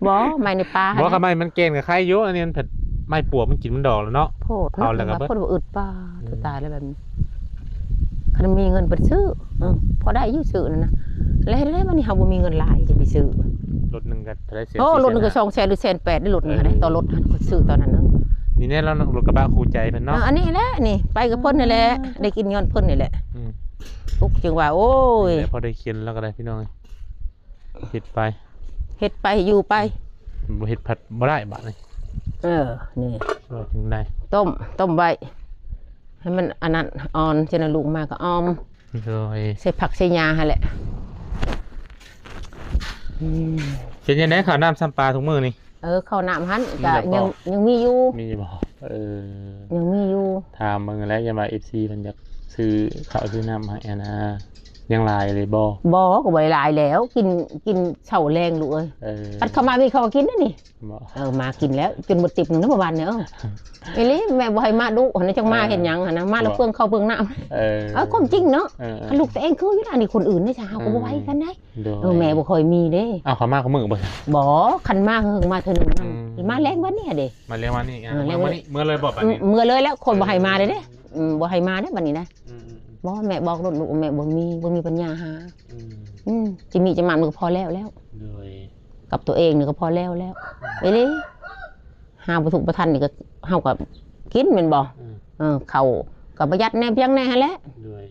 ບໍ່ ໄມ້ໃນປ່າ ບໍ່ ຄັນໄມ້ມັນແກ່ນກໍໄຄຢູ່ ອັນນີ້ມັນແບບໄມ້ປວກມັນກິນມັນດອກແລ້ວເນາະ ໂພດ ເຜົາແລ້ວກໍເບິດ ຄົນບໍ່ອຶດ ປາດ ອືມ ຕາຍແລ້ວແບບນີ້ ຄັນມີເງິນໄປຊື້ ເອີ ພໍໄດ້ຢູ່ຊື້ນັ້ນນະ ແລ້ວເຮັດໄດ້ບັດນີ້ ເຮົາບໍ່ມີເງິນຫຼາຍຈະໄປຊື້ ລົດໜຶ່ງກໍເທົ່າໃດ ໂອ້ ລົດໜຶ່ງກໍສອງແສນ ຫຼື ແສນແປດ ໄດ້ລົດໜຶ່ງ ເອີ ຫັ້ນນະ ຕໍ່ລົດຫັ້ນ ຂ້ອຍຊື້ຕອນນັ້ນເນາະ ນີ້ແນ່ ລົດກະບະຄູ່ໃຈເພິ່ນເນາະ ເອີ ອັນນີ້ແຫຼະ ນີ້ ໄປກັບເພິ່ນນີ້ແຫຼະ ໄດ້ກິນຍ້ອນເພິ່ນນີ້ແຫຼະ ອືມ ທຸກ ຈຶ່ງວ່າ ໂອ້ຍ ນີ້ແຫຼະ ພໍໄດ້ກິນແລ້ວກໍໄດ້ພີ່ນ້ອງ ເຮັດໄປ ເຮັດໄປຢູ່ໄປ ບໍ່ເຮັດພັດບໍ່ໄດ້ບາດນີ້. ເອີ ນີ້ ວ່າຈັ່ງໃດ ຕົ້ມ ຕົ້ມໄວ້ໃຫ້ມັນອັນນັ້ນ ອ່ອນ ຈັ່ງນັ້ນລູກມາກໍອອມ ໂດຍ ໃສ່ຜັກໃສ່ຫຍ້າຫັ້ນແຫຼະ. ອືມ ເປັນຈັ່ງໃດ ເຂົ້ານ້ຳຊຳປາທຸກມື້ນີ້? ເອີ ເຂົ້ານ້ຳຫັ້ນ ມີແລ້ວບໍ່? ກໍຍັງ ຍັງມີຢູ່ ມີຢູ່ບໍ່? ເອີ ຍັງມີຢູ່. ຖາມເບິ່ງແຫຼະ ຢ້ານວ່າເອັຟຊີເພິ່ນຢາກຊື້ເຂົ້າຊື້ນ້ຳໃຫ້ຫັ້ນນະ ຍັງຫຼາຍເລີຍບໍ່? ບໍ່ ກໍບໍ່ໄດ້ຫຼາຍແລ້ວ ກິນ ກິນເຊົ້າແລງລູກເອີຍ. ເອີ ພັດເຂົ້າມາມີເຂົ້າກິນເດ້ນີ້. ບໍ່ ເອີ ມາກິນແລ້ວ ຈົນໝົດຕິບໜຶ່ງນະ ເມື່ອວານນີ້. ເອີ ອີ່ຫຼີ ແມ່ບໍ່ໃຫ້ມາດຸຫັ້ນນະ ຈັກມາເຮັດຫຍັງຫັ້ນນະ ມາແລ້ວເປືອງເຂົ້າເປືອງນ້ຳ. ເອີ ເອີ ຄວາມຈິງເນາະ. ເອີ ເອີ ຄັນລູກຕົວເອງຄືຢູ່ລະ ອັນນີ້ຄົນອື່ນເດ້ຊະ ເຮົາກໍບໍ່ໄຫວກັນໄດ໋. ໂດຍ ເອີ ແມ່ບໍ່ຄ່ອຍມີເດ້. ເອົາ ເຂົາມາຄູ່ມື້ບໍ່? ບໍ່ ຄັນມາເຮີງມາເທື່ອໜຶ່ງນະ. ອືມ ມາແລງວັນນີ້ຫັ້ນເດ້ ມາແລງວັນນີ້. ເອີ ມາມື້ນີ້ເມືອເລີຍບໍ່ບັດນີ້? ເອີ ເມືອເລີຍແລ້ວ ຄົນບໍ່ໃຫ້ມາເດ້. ເອີ ອືມ ບໍ່ໃຫ້ມາເດ້ບັດນີ້ນະ. ອືມ ອືມ ອືມ ບໍ່ ແມ່ບອກໂລດລູກ ແມ່ບໍ່ມີ ບໍ່ມີປັນຍາຫາ. ອືມ ອືມ ຈິມີຈະມາມັນກໍພໍແລ້ວແລ້ວ. ໂດຍ ກັບຕົວເອງນີ້ກໍພໍແລ້ວແລ້ວ. ອືມ ອີ່ຫຼີ ຫາບໍ່ທຸກບໍ່ທັນນີ້ກໍ ເຮົາກໍກິນແມ່ນບໍ່? ອືມ ເອີ ເຂົ້າກໍປະຢັດແດ່ພຽງແດ່ຫັ້ນແຫຼະ. ໂດຍ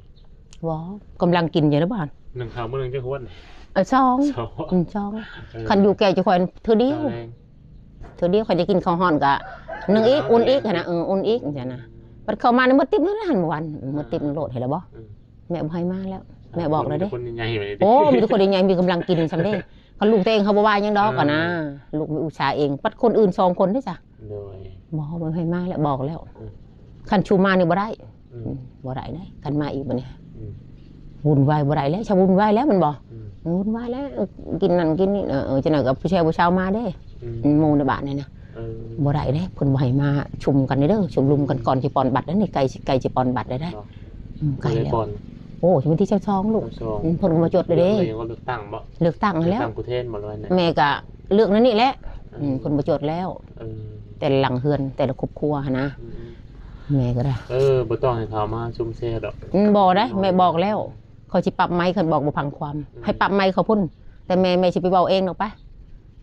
ບໍ່ ກຳລັງກິນຢູ່ເດ້ບາດ. ໜຶ່ງເຂົ້າມື້ໜຶ່ງຈັກຮວດ? ເອີ ສອງ ສອງ ອືມ ສອງ. ເອີ ຄັນຢູ່ແກ່ເຈົ້າຂ້ອຍເທື່ອດຽວ ເທື່ອດຽວ ຂ້ອຍຈະກິນເຂົ້າຮ້ອນກະໜຶ່ງອີກ ອຸ່ນອີກຫັ້ນນະ. ເອີ ອຸ່ນອີກຈັ່ງຊີ້ນະ. ບັດເຂົ້າມານີ້ໝົດຕິບໜຶ່ງຫັ້ນ ມື້ວານ ໝົດຕິບໜຶ່ງໂລດ ເຫັນແລ້ວບໍ່? ອືມ ແມ່ບໍ່ໃຫ້ມາແລ້ວ ແມ່ບອກແລ້ວເດ້. ຄົນໃຫຍ່ໆ ໂອ້ ມີແຕ່ຄົນໃຫຍ່ໆ ມີກຳລັງກິນຊ່ຳເດ້. ຄັນລູກຕົວເອງເຂົາບໍ່ວ່າຫຍັງດອກ. ເອີ ຫັ້ນນະ ລູກມີອຸດສາເອງ ປັດຄົນອື່ນສອງຄົນເດ້ຊະ. ໂດຍ ບໍ່ ບໍ່ໃຫ້ມາແລ້ວ ບອກແລ້ວ. ອືມ ຄັນຊູມານີ້ບໍ່ໄດ້. ອືມ ອືມ ບໍ່ໄດ້ເດ້ ຄັນມາອີກບັດນີ້. ອືມ ວຸ່ນວາຍບໍ່ໄດ້ແລ້ວ ຊະວຸ່ນວາຍແລ້ວແມ່ນບໍ່? ອືມ ວຸ່ນວາຍແລ້ວ ກິນນັ້ນກິນນີ້ ເອີ ເອີ ຈັກໜ້ອຍກໍຜູ້ຊາຍຜູ້ສາວມາເດ້. ອືມ ໝູ່ໃນບ້ານນີ້ນະ. ເອີ ບໍ່ໄດ້ເດ້ ເພິ່ນບໍ່ໃຫ້ມາຊຸມກັນເດີ ຊຸມລຸມກັນກ່ອນຊິປ່ອນບັດເດ້ນີ້ ໃກ້ຊິ ໃກ້ຊິປ່ອນບັດແລ້ວເດ້. ເນາະ ອືມ ໃກ້ແລ້ວ. ໂອ້ ວັນທີຊາວສອງລູກ. ຊາວສອງ ອືມ ເພິ່ນກໍມາຈົດແລ້ວເດ້. ເລືອກຕັ້ງບໍ່? ເລືອກຕັ້ງຫັ້ນແຫຼະ. ເລືອກຕັ້ງຜູ້ແທນບໍ່ ຫຼືວ່າແນວໃດ? ແມ່ກໍເລືອກແນວນີ້ແຫຼະ. ເອີ ອືມ ເພິ່ນມາຈົດແລ້ວ. ເອີ ແຕ່ລະຫຼັງເຮືອນ ແຕ່ລະຄອບຄົວຫັ້ນນະ. ອືມ ແມ່ກໍໄດ້ ເອີ ບໍ່ຕ້ອງໃຫ້ເຂົາມາຊຸມແຊດອກ. ອືມ ບໍ່ໄດ້ ແມ່ບອກແລ້ວ ເຂົາຊິປັບໃໝ ຄັນບອກບໍ່ຟັງຄວາມ. ອືມ ໃຫ້ປັບໃໝເຂົາພຸ້ນ ແຕ່ແມ່ ແມ່ຊິໄປເວົ້າເອງດອກໄປ.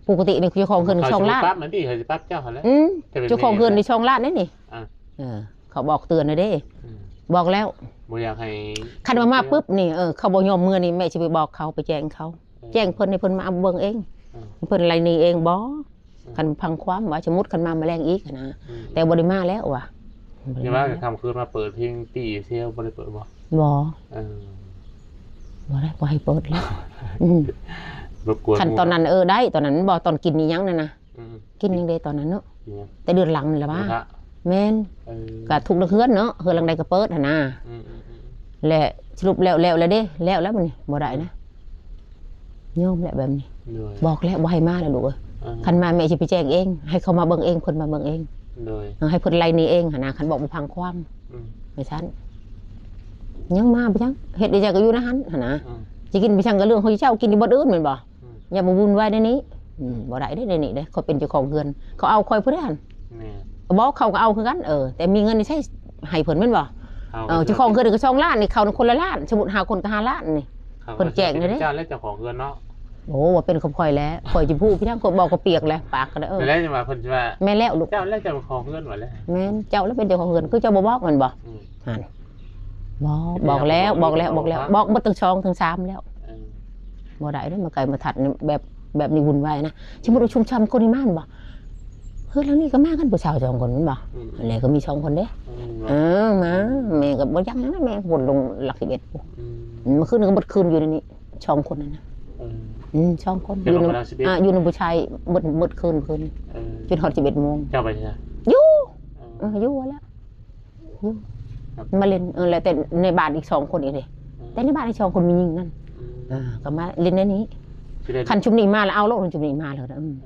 ປົກກະຕິນີ້ເຈົ້າຂອງເຮືອນສອງລ້ານ. ເຂົາຊິປັບມັນຕິ ເຂົາຊິປັບເຈົ້າຫັ້ນແຫຼະ. ອືມ ເຈົ້າຂອງເຮືອນນີ້ສອງລ້ານເດ້ນີ້. ອ່າ ເອີ ເຂົາບອກເຕືອນແລ້ວເດ້. ອືມ ບອກແລ້ວ ບໍ່ຢາກໃຫ້ ຄັນວ່າມາປຶບນີ້ ເອີ ເຂົາບໍ່ຍອມເມືອນີ້ ແມ່ຊິໄປບອກເຂົາ ໄປແຈ້ງເຂົາ. ເອີ ແຈ້ງເພິ່ນໃຫ້ເພິ່ນມາເບິ່ງເອງ. ເອີ ເພິ່ນໄລ່ໜີເອງບໍ່? ເອີ ຄັນຟັງຄວາມວ່າ ສົມມຸດຄັນມາມື້ແລງອີກຫັ້ນນະ. ອືມ ແຕ່ບໍ່ໄດ້ມາແລ້ວວ່າ. ຢ່າວ່າຄ່ຳຄືນມາເປີດເພງຕີເຊວ ບໍ່ໄດ້ເປີດບໍ່? ບໍ່ ເອີ ບໍ່ໄດ້ ບໍ່ໃຫ້ເປີດແລ້ວ. ອືມ ລົບກວນ ຄັນຕອນນັ້ນ ເອີ ໄດ້ ຕອນນັ້ນບໍ່ ຕອນກິນອີ່ຫຍັງນັ້ນນະ. ອືມ ກິນຫຍັງເດ້ຕອນນັ້ນເນາະ? ແຕ່ເດືອນຫຼັງນີ້ລະວ່າ. ແມ່ນ ເອີ ກະທຸກເຮືອນເນາະ ເຮືອນຫຼັງໃດກໍເປີດຫັ້ນນະ. ອືມ ແລະ ສະຫຼຸບແລ້ວ ແລ້ວແລ້ວເດ້ ແລ້ວແລ້ວບັດນີ້ ບໍ່ໄດ້ນະ. ຍອມແຫຼະແບບນີ້. ໂດຍ ບອກແລ້ວບໍ່ໃຫ້ມາແລ້ວລູກເອີຍ. ເອີ ຄັນມາແມ່ຊິໄປແຈ້ງເອງ ໃຫ້ເຂົາມາເບິ່ງເອງ ເພິ່ນມາເບິ່ງເອງ. ໂດຍ ເອີ ໃຫ້ເພິ່ນໄລ່ໜີເອງຫັ້ນນະ ຄັນບອກບໍ່ຟັງຄວາມ. ອືມ ຈັ່ງຊັ້ນ ຍັງມາບໍ່ຍັງ ເຮັດໄດ້ຈັ່ງໃດກໍຢູ່ໃນຫັ້ນຫັ້ນນະ. ອືມ ຊິກິນໄປຈັ່ງກໍເລື່ອງຂອງເຈົ້າ ກິນຢູ່ບ່ອນອື່ນແມ່ນບໍ່? ອືມ ຢ່າມາວຸ່ນວາຍໃນນີ້. ອືມ ບໍ່ໄດ້ເດ້ໃນນີ້ເດ້ ຂ້ອຍເປັນເຈົ້າຂອງເຮືອນ ເຂົາເອົາຂ້ອຍຜູ້ໃດຫັ້ນ. ແມ່ນ ບໍ່ ເຂົາກໍເອົາຄືກັນ. ເອີ ແຕ່ມີເງິນໃຊ້ໃຫ້ເພິ່ນແມ່ນບໍ່? ເອົາ ເອີ ເຈົ້າຂອງເຮືອນກໍສອງລ້ານນີ້ ເຂົາຄົນລະລ້ານ ສົມມຸດຫ້າຄົນກໍຫ້າລ້ານນີ້. ເພິ່ນແຈ້ງແລ້ວເດ້ ເຈົ້າແຫຼະເຈົ້າຂອງເຮືອນເນາະ. ໂອ້ ວ່າເປັນຂອງຂ້ອຍແຫຼະ ຂ້ອຍຊິຮູ້ໄປທາງ ຂ້ອຍບອກກໍປຽກແຫຼະ ປາກກໍໄດ້. ເອີ ແລ້ວວ່າເພິ່ນຊິວ່າ ແມ່ນແລ້ວລູກ ເຈົ້າແຫຼະເຈົ້າຂອງເຮືອນວ່າແຫຼະ. ແມ່ນ ເຈົ້າແຫຼະເປັນເຈົ້າຂອງເຮືອນ ຄືເຈົ້າບໍ່ບອກແມ່ນບໍ່? ອືມ ຫັ້ນ ບໍ່ ບອກແລ້ວ ບອກແລ້ວ ບອກແລ້ວ ບອກເບິດທັງສອງທັງສາມແລ້ວ. ເອີ ບໍ່ໄດ້ເດ້ ມາໄກມາທັດແບບ ແບບນີ້ວຸ່ນວາຍນະ. ສົມມຸດວ່າຊຸມຊົນຄົນນີ້ມາແມ່ນບໍ່? ເຮືອນຫຼັງນີ້ກໍມາກັນຜູ້ສາວສອງຄົນແມ່ນບໍ່? ອືມ ອັນນີ້ກໍມີສອງຄົນເດ້. ອືມ ເອີ ມາ ແມ່ກໍບໍ່ຍັງນະ ແມ່ພຸ້ນລົງຫຼັກສິບເອັດພຸ້ນ. ອືມ ມື້ຄືນກໍໝົດຄືນຢູ່ໃນນີ້ສອງຄົນນັ້ນນະ. ເອີ ອືມ ສອງຄົນ ຢູ່ນຳ ຢູ່ນຳຜູ້ຊາຍໝົດ ໝົດຄືນ ຄືນ ເອີ ຈົນຮອດສິບເອັດໂມງ. ເຈົ້າໄປໃສ? ຢູ່ ເອີ ເອີ ຢູ່ຫັ້ນແຫຼະ ຢູ່ມາຫຼິ້ນ. ເອີ ແລ້ວແຕ່ໃນບ້ານອີກສອງຄົນອີກເດ້. ອືມ ແຕ່ໃນບ້ານອີກສອງຄົນມີຍິງນັ້ນ. ອືມ ເອີ ກໍມາຫຼິ້ນໃນນີ້. ຄັນຊຸມນີ້ມາແລ້ວເອົາໂລດ ຄັນຊຸມນີ້ມາແລ້ວ. ອືມ ອືມ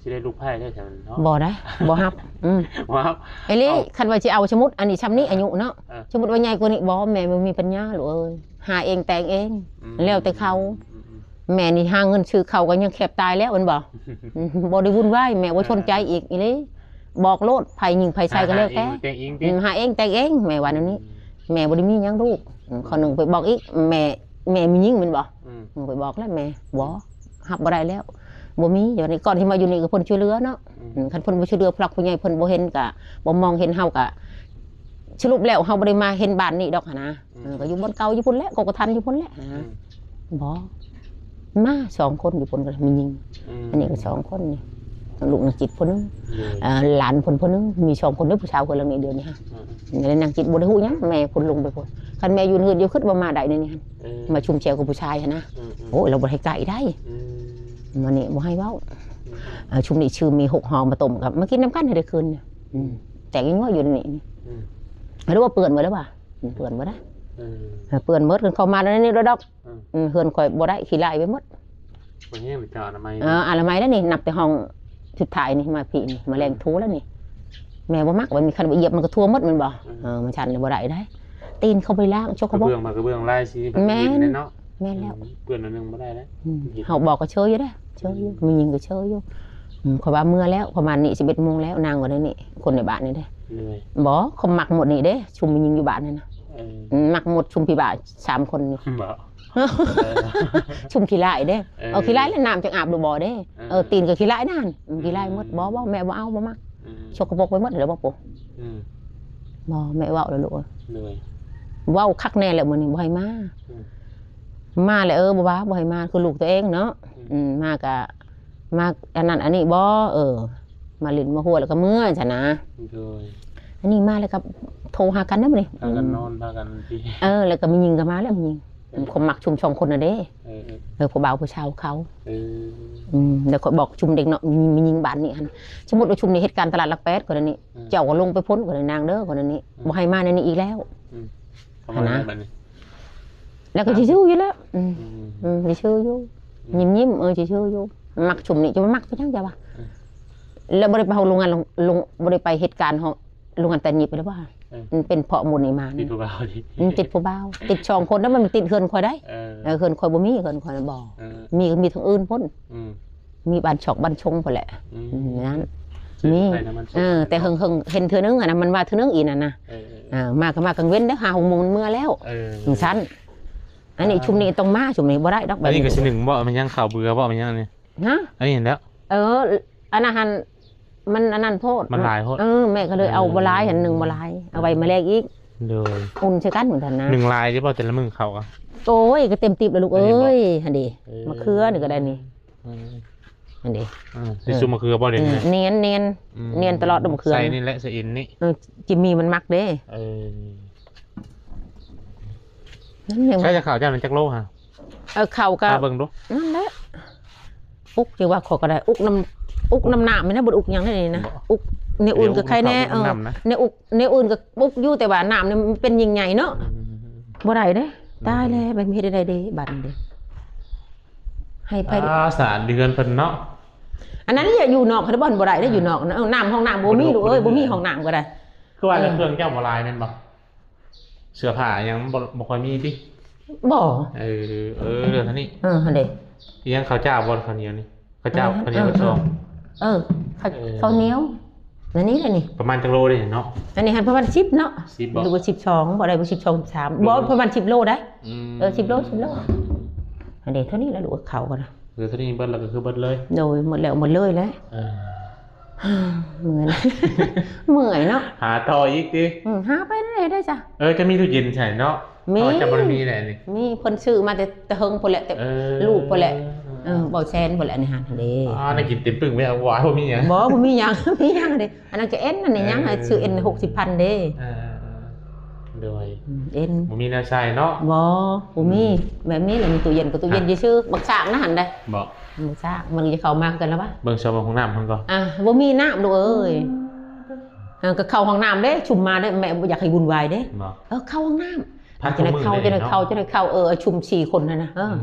ຊິໄດ້ລູກໃພ້ໄດ້ຊັ້ນເນາະ. ບໍ່ໄດ້ ບໍ່ຮັບ. ອືມ ບໍ່ຮັບ. ເອີ ຄັນວ່າຊິເອົາ ສົມມຸດອັນນີ້ຊ່ຳນີ້ ເອີ ອາຍຸເນາະ. ເອີ ສົມມຸດວ່າໃຫຍ່ກວ່ານີ້ ບໍ່ ແມ່ບໍ່ມີປັນຍາລູກເອີຍ ຫາເອງແຕ່ງເອງ. ອືມ ແລ້ວແຕ່ເຂົາ. ອືມ ອືມ ແມ່ນີ້ຫາເງິນຊື້ເຂົ້າກໍຍັງແຄບຕາຍແລ້ວແມ່ນບໍ່? ອືມ ບໍ່ໄດ້ວຸ່ນວາຍ ແມ່ບໍ່ສົນໃຈອີກອີ່ຫຼີ. ບອກໂລດ ໃຜຍິງໃຜຊາຍກໍແລ້ວແຕ່ ຫາເອງແຕ່ງເອງຕິ. ອືມ ຫາເອງແຕ່ງເອງ ແມ່ວ່າແນວນີ້. ອືມ ແມ່ບໍ່ໄດ້ມີຫຍັງລູກ. ອືມ ເຂົາໜຶ່ງໄປບອກອີກ ແມ່ ແມ່ມີຍິງແມ່ນບໍ່? ອືມ ໄປບອກແລ້ວແມ່ ບໍ່ ຮັບບໍ່ໄດ້ແລ້ວ ບໍ່ມີ. ດຽວນີ້ກ່ອນຊິມາຢູ່ນີ້ກໍເພິ່ນຊ່ວຍເຫຼືອເນາະ. ອືມ ອືມ ຄັນເພິ່ນບໍ່ຊ່ວຍເຫຼືອ ຜູ້ຫຼັກຜູ້ໃຫຍ່ເພິ່ນບໍ່ເຫັນ ກໍບໍ່ມອງເຫັນເຮົາ ກໍ ສະຫຼຸບແລ້ວເຮົາບໍ່ໄດ້ມາເຫັນບ້ານນີ້ດອກຫັ້ນນະ ອືມ ເອີ ກໍຢູ່ບ່ອນເກົ່າຢູ່ພຸ້ນແຫຼະ ກໍ ກໍທັນຢູ່ພຸ້ນແຫຼະຫັ້ນນະ ອືມ ບໍ່ ມາສອງຄົນຢູ່ພຸ້ນ ກໍມີຍິງ ອືມ ອັນນີ້ກໍສອງຄົນນີ້ ລູກນາງຈິດຜູ້ໜຶ່ງ ໂດຍ ເອີ ຫຼານເພິ່ນຜູ້ໜຶ່ງ ມີສອງຄົນເດີ ຜູ້ສາວເພິ່ນຫຼັງນີ້ດຽວນີ້ຫັ້ນ ອືມ ແລ້ວນາງຈິດບໍ່ໄດ້ຮູ້ຫຍັງ ແມ່ເພິ່ນລົງໄປພຸ້ນ ຄັນແມ່ຢູ່ເຮືອນດຽວ ຄິດວ່າມາໄດ້ແນວນີ້ຫັ້ນ ເອີ ມາຊຸມແຊວກັບຜູ້ຊາຍຫັ້ນນະ ອືມໆ ໂອ້ຍ ລາວບໍ່ໃຫ້ໃກ້ໄດ ອືມ ມານີ້ບໍ່ໃຫ້ເວົ້າ ອືມ ເອີ ຊຸມນີ້ຊື່ມີຫົກຫໍ່ມາຕົ້ມ ກໍມາກິນນຳກັນໃຫ້ໄດ້ຄືນ ອືມ ແຕກຍັງວ່າຢູ່ໃນນີ້ ອືມ ຫຼືວ່າເປື້ອນໝົດແລ້ວວ່າ ເປື້ອນໝົດນະ ເອີ ເປື້ອນໝົດ ຄັນເຂົ້າມາໃນນີ້ດອກ ອືມ ເຮືອນຂ້ອຍບໍ່ໄດ້ ຂີ້ລາຍໄປໝົດ ບໍ່ແຮງເຈົ້າອະນາໄມ ເອີ ອະນາໄມແລ້ວນີ້ ນັບແຕ່ຫ້ອງສຸດທ້າຍນີ້ມາພີ້ນີ້ ມາແລງ ອືມ ທຸແລ້ວນີ້ ແມ່ບໍ່ມັກ ວ່າມີຄັນໄປຢຽບມັນກໍທົ່ວໝົດແມ່ນບໍ່ ອືມ ເອີ ມັນຊັ້ນແລ້ວບໍ່ໄດ້ໄດ ຕີນເຂົາໄປລ້າງ ສົກກະປົກ ກະເບື້ອງ ມາກະເບື້ອງລາຍສີ ແມ່ນເນາະ ແມ່ນແລ້ວ ອືມ ເປື້ອນໜ້ອຍໜຶ່ງບໍ່ໄດ້ເດ້ ອືມ ເຮົາບອກກໍເຊີຍຢູ່ເດ້ ເຊີຍຢູ່ ອືມ ມີຍິງກໍເຊີຍຢູ່ ອືມ ເຂົາວ່າເມືອແລ້ວ ປະມານນີ້ສິບເອັດໂມງແລ້ວ ນາງວ່າແນວນີ້ ຄົນໃນບ້ານນີ້ເດ້ ໂດຍ ບໍ່ ເຂົາມັກໝົດນີ້ເດ້ ຊຸມມີຍິງຢູ່ບ້ານນີ້ນະ ເອີ ອືມ ມັກໝົດຊຸມພີ້ບ້າສາມຄົນນີ້ ບໍ່ ຊຸມຂີ້ລາຍເດ້ ເອີ ເອົາຂີ້ລາຍແລ້ວນ້ຳຈັ່ງອາບຫຼືບໍ່ເດ້ ເອີ ເອີ ຕີນກໍຂີ້ລາຍນັ້ນ ອືມ ຂີ້ລາຍໝົດ ບໍ່ ບໍ່ ແມ່ບໍ່ເອົາ ບໍ່ມັກ ອືມ ສົກກະປົກໄປໝົດແລ້ວບໍ່ປູ ອືມ ບໍ່ ແມ່ເວົ້າແລ້ວລູກ ໂດຍ ເວົ້າຄັກແນ່ແລ້ວມື້ນີ້ບໍ່ໃຫ້ມາ ອືມ ມາແລ້ວ ເອີ ບໍ່ວ່າ ບໍ່ໃຫ້ມາ ຄືລູກຕົວເອງເນາະ ອືມ ອືມ ມາກະ ມາອັນນັ້ນອັນນີ້ບໍ່ ເອີ ມາຫຼິ້ນມາຫົວແລ້ວກໍເມືອຊັ້ນນະ ໂດຍ ອັນນີ້ມາແລ້ວກໍໂທຫາກັນນະມື້ນີ້ ພາກັນນອນ ພາກັນທີ່ ເອີ ແລ້ວກໍມີຍິງກໍມາແລ້ວ ມີຍິງ ເອີ ເຂົາມັກຊຸມສອງຄົນນະເດ້ ເອີ ເອີ ເອີ ຜູ້ບ່າວຜູ້ສາວເຂົາ ເອີ ອືມ ແລ້ວຂ້ອຍບອກຊຸມເດັກເນາະ ມີ ມີຍິງບ້ານນີ້ຫັ້ນ ສົມມຸດວ່າຊຸມນີ້ເຮັດການຕະຫຼາດຫຼັກແປດ ກໍໄດ້ນີ້ ອືມ ເຈົ້າກໍລົງໄປພຸ້ນ ກໍໄດ້ນາງເດີ ກໍໄດ້ນີ້ ອືມ ບໍ່ໃຫ້ມາໃນນີ້ອີກແລ້ວ ອືມ ເຂົ້າມາແລ້ວບັດນີ້ ແລ້ວກໍຊິຢູ່ຢູ່ແລ້ວ ອືມ ອືມ ຊິຊື່ຢູ່ ອືມ ຍິ້ມໆ ເອີ ຊິຊື່ຢູ່ ມັກຊຸມນີ້ ຈະມາມັກເປັນຫຍັງ ເຈົ້າວ່າ ອືມ ແລ້ວບໍ່ໄດ້ໄປເຮົາໂຮງງານ ໂຮງ ບໍ່ໄດ້ໄປເຮັດການເຮົາໂຮງງານຕັດຫຍິບໄປແລ້ວວ່າ ເອີ ມັນເປັນເພາະໝູ່ນີ້ມາ ຕິດຜູ້ບ່າວ ອືມ ຕິດຜູ້ບ່າວ ຕິດສອງຄົນ ແລ້ວມັນຕິດເຮືອນຂ້ອຍໄດ ເອີ ເອີ ເຮືອນຂ້ອຍບໍ່ມີ ເຮືອນຂ້ອຍບໍ່ ເອີ ມີ ມີທາງອື່ນພຸ້ນ ອືມ ມີບ້ານຊອກບ້ານຊົງພຸ້ນແຫຼະ ອືມ ອືມ ນັ້ນ ມີ ເອີ ແຕ່ເຫິງໆ ເຫັນເທື່ອໜຶ່ງຫັ້ນນະ ມັນມາເທື່ອໜຶ່ງອີ່ນັ້ນນະ ເອີ ເອີ ເອີ ມາກໍມາກາງເວັນເດີ ຫ້າຫົກໂມງມັນເມືອແລ້ວ ເອີ ຈັ່ງຊັ້ນ ອັນນີ້ ອ່າ ຊຸມນີ້ຕ້ອງມາ ຊຸມນີ້ບໍ່ໄດ້ດອກ ອັນນີ້ກໍຊິໜຶ້ງບໍ່ ມັນຍັງເຂົ້າເບືອບໍ່ ມັນຍັງນີ້ ຮະ ອັນນີ້ແລ້ວ ເອີ ອັນນັ້ນຫັ້ນ ມັນອັນນັ້ນໂພດ ມັນຫຼາຍໂພດ ເອີ ແມ່ກໍເລີຍເອົາ ເອີ ບໍ່ຫຼາຍ ອັນໜຶ່ງບໍ່ຫຼາຍ ເອົາໄວ້ມາແລກອີກ ໂດຍ ອຸ່ນໃສ່ກັນເໝືອນກັນນະ ໜຶ່ງຫຼາຍຢູ່ບໍ່ແຕ່ລະມື້ເຂົ້າກໍ ໂອ້ຍ ກໍເຕັມຕິບແລ້ວລູກເອີຍ ຫັ້ນເດ ເອີ ມະເຂືອນີ້ກໍໄດ້ນີ້ ເອີ ຫັ້ນເດ ເອີ ຊິຊຸມມະເຂືອບໍ່ເດ ເອີ ນີ້ ນຽນ ນຽນ ອືມ ນຽນຕະຫຼອດດອກມະເຂືອ ໃສ່ນີ້ແຫຼະ ໃສ່ເອັນນີ້ ເອີ ຈິມມີມັນມັກເດ້ ເອີ ນັ້ນແຫຼະ ໃສ່ຈະເຂົ້າເຈົ້ານັ້ນຈັກໂລຫະ ເອີ ເຂົ້າກໍ ເບິ່ງດູ ນັ້ນແຫຼະ ອຸກ ຈັ່ງວ່າຂ້ອຍກໍໄດ້ ອຸກນ້ຳ ອຸກນ້ຳ ນ້ຳນີ້ນະ ບໍ່ໄດ້ອຸກຫຍັງນີ້ນະ ອຸກແນວອື່ນກໍໄຄແນ່ ເອີ ແນວອຸກ ແນວອື່ນກໍອຸກຢູ່ ແຕ່ວ່ານ້ຳນີ້ມັນເປັນຍິ່ງໃຫຍ່ເນາະ ອືມ ບໍ່ໄດ້ເດ້ ຕາຍແລ້ວ ແບບເຮັດໄດ້ເດ້ ບາດນີ້ເດ້ ໃຫ້ໃຜ ອ່າ ສະອາດເຮືອນເພິ່ນເນາະ ອັນນັ້ນຢູ່ນອກ ບໍ່ ບໍ່ໄດ້ເດ້ ຢູ່ນອກ ເອີ ນ້ຳ ຫ້ອງນ້ຳບໍ່ມີ ບໍ່ໄດ້ ລູກເອີຍ ບໍ່ມີຫ້ອງນ້ຳກໍໄດ້ ຄືວ່າແລ້ວ ເອີ ເຄື່ອງເຈົ້າບໍ່ຫຼາຍແມ່ນບໍ່? ເສື້ອຜ້າຫຍັງບໍ່ ບໍ່ຄ່ອຍມີຕິ? ບໍ່ ເອີ ເອີ ເລື່ອງເທົ່ານີ້ ເອີ ຫັ້ນເດ້ ອີຫຍັງ ເຂົ້າຈ້າວບໍ່ ເຂົ້າໜຽວນີ້? ເຂົ້າຈ້າວ ເອີ ເຂົ້າໜຽວ ເອີ ຊອງ ເອີ ເອີ ເຂົ້າໜຽວ ອັນນີ້ແຫຼະນີ້ ປະມານຈັກໂລເດ້ເນາະ? ອັນນີ້ຫັ້ນປະມານສິບເນາະ ສິບບໍ່ ຫຼືວ່າສິບສອງ ບໍ່ໄດ້ ບໍ່ ສິບສອງ ສິບສາມ ບໍ່ ປະມານສິບໂລໄດ໋ ອືມ ເອີ ສິບໂລ ສິບໂລ ອັນນີ້ເທົ່ານີ້ລະ ລູກເຂົ້າກໍນະ ເຫຼືອເທົ່ານີ້ເບິດແລ້ວກໍຄືເບິດເລີຍ ໂດຍ ໝົດແລ້ວ ໝົດເລີຍແຫຼະ ເອີ ເມື່ອຍ ເມື່ອຍເນາະ ຫາຕໍ່ອີກຕິ ອືມ ຫາໄປນັ້ນແຫຼະໄດ້ຈ້ະ ເອີ ຈະມີຕູ້ເຢັນໃສ່ເນາະ ມີ ເພາະວ່າຈະບໍ່ໄດ້ມີແຫຼະນີ້ ມີ ເພິ່ນຊື້ມາແຕ່ ແຕ່ເຫິງພຸ້ນແຫຼະ ແຕ່ ເອີ ລູກພຸ້ນແຫຼະ ເອີ ເອີ ເບົາແຊນພຸ້ນແຫຼະ ອັນນີ້ຫັ້ນເດ້ ອ່າ ໄດ້ກິນເຕັມປຶ້ງໄວ້ ເອົາຫວານບໍ່ມີຫຍັງ ບໍ່ ບໍ່ມີຫຍັງ ມີຫຍັງເດ້ ອັນນັ້ນກໍເອັນ ອັນນີ້ຫຍັງ ເອີ ຊື້ເອັນຫົກສິບພັນເດ້ ເອີ ໂດຍ ອືມ ເອັນ ບໍ່ມີແນວໃສ່ເນາະ ບໍ່ ບໍ່ມີ ອືມ ແບບນີ້ລະ ມີຕູ້ເຢັນກໍຕູ້ເຢັນຊື່ໆ ບັກຊ້າງນະຫັ້ນເດ້ ບໍ່ ບັກຊ້າງ ມັນຈະເຂົ້າມາຄືກັນລະວະ ເບິ່ງຊອກເບິ່ງຫ້ອງນ້ຳເພິ່ນກ່ອນ ອ່າ ບໍ່ມີນ້ຳລູກເອີຍ ເອີ ກໍເຂົ້າຫ້ອງນ້ຳເດ້ ຊຸມມາເດ້ ແມ່ບໍ່ຢາກໃຫ້ວຸ່ນວາຍເດ້ ບໍ່ ເອີ ເຂົ້າຫ້ອງນ້ຳ ພັກ ຈັ່ງໃດເຂົ້າ ມື້ ຈັ່ງໃດເຂົ້າ ເນາະ ຈັ່ງໃດເຂົ້າ ເອີ ຊຸມສີ່ຄົນຫັ້ນນະ ເອີ ອືມ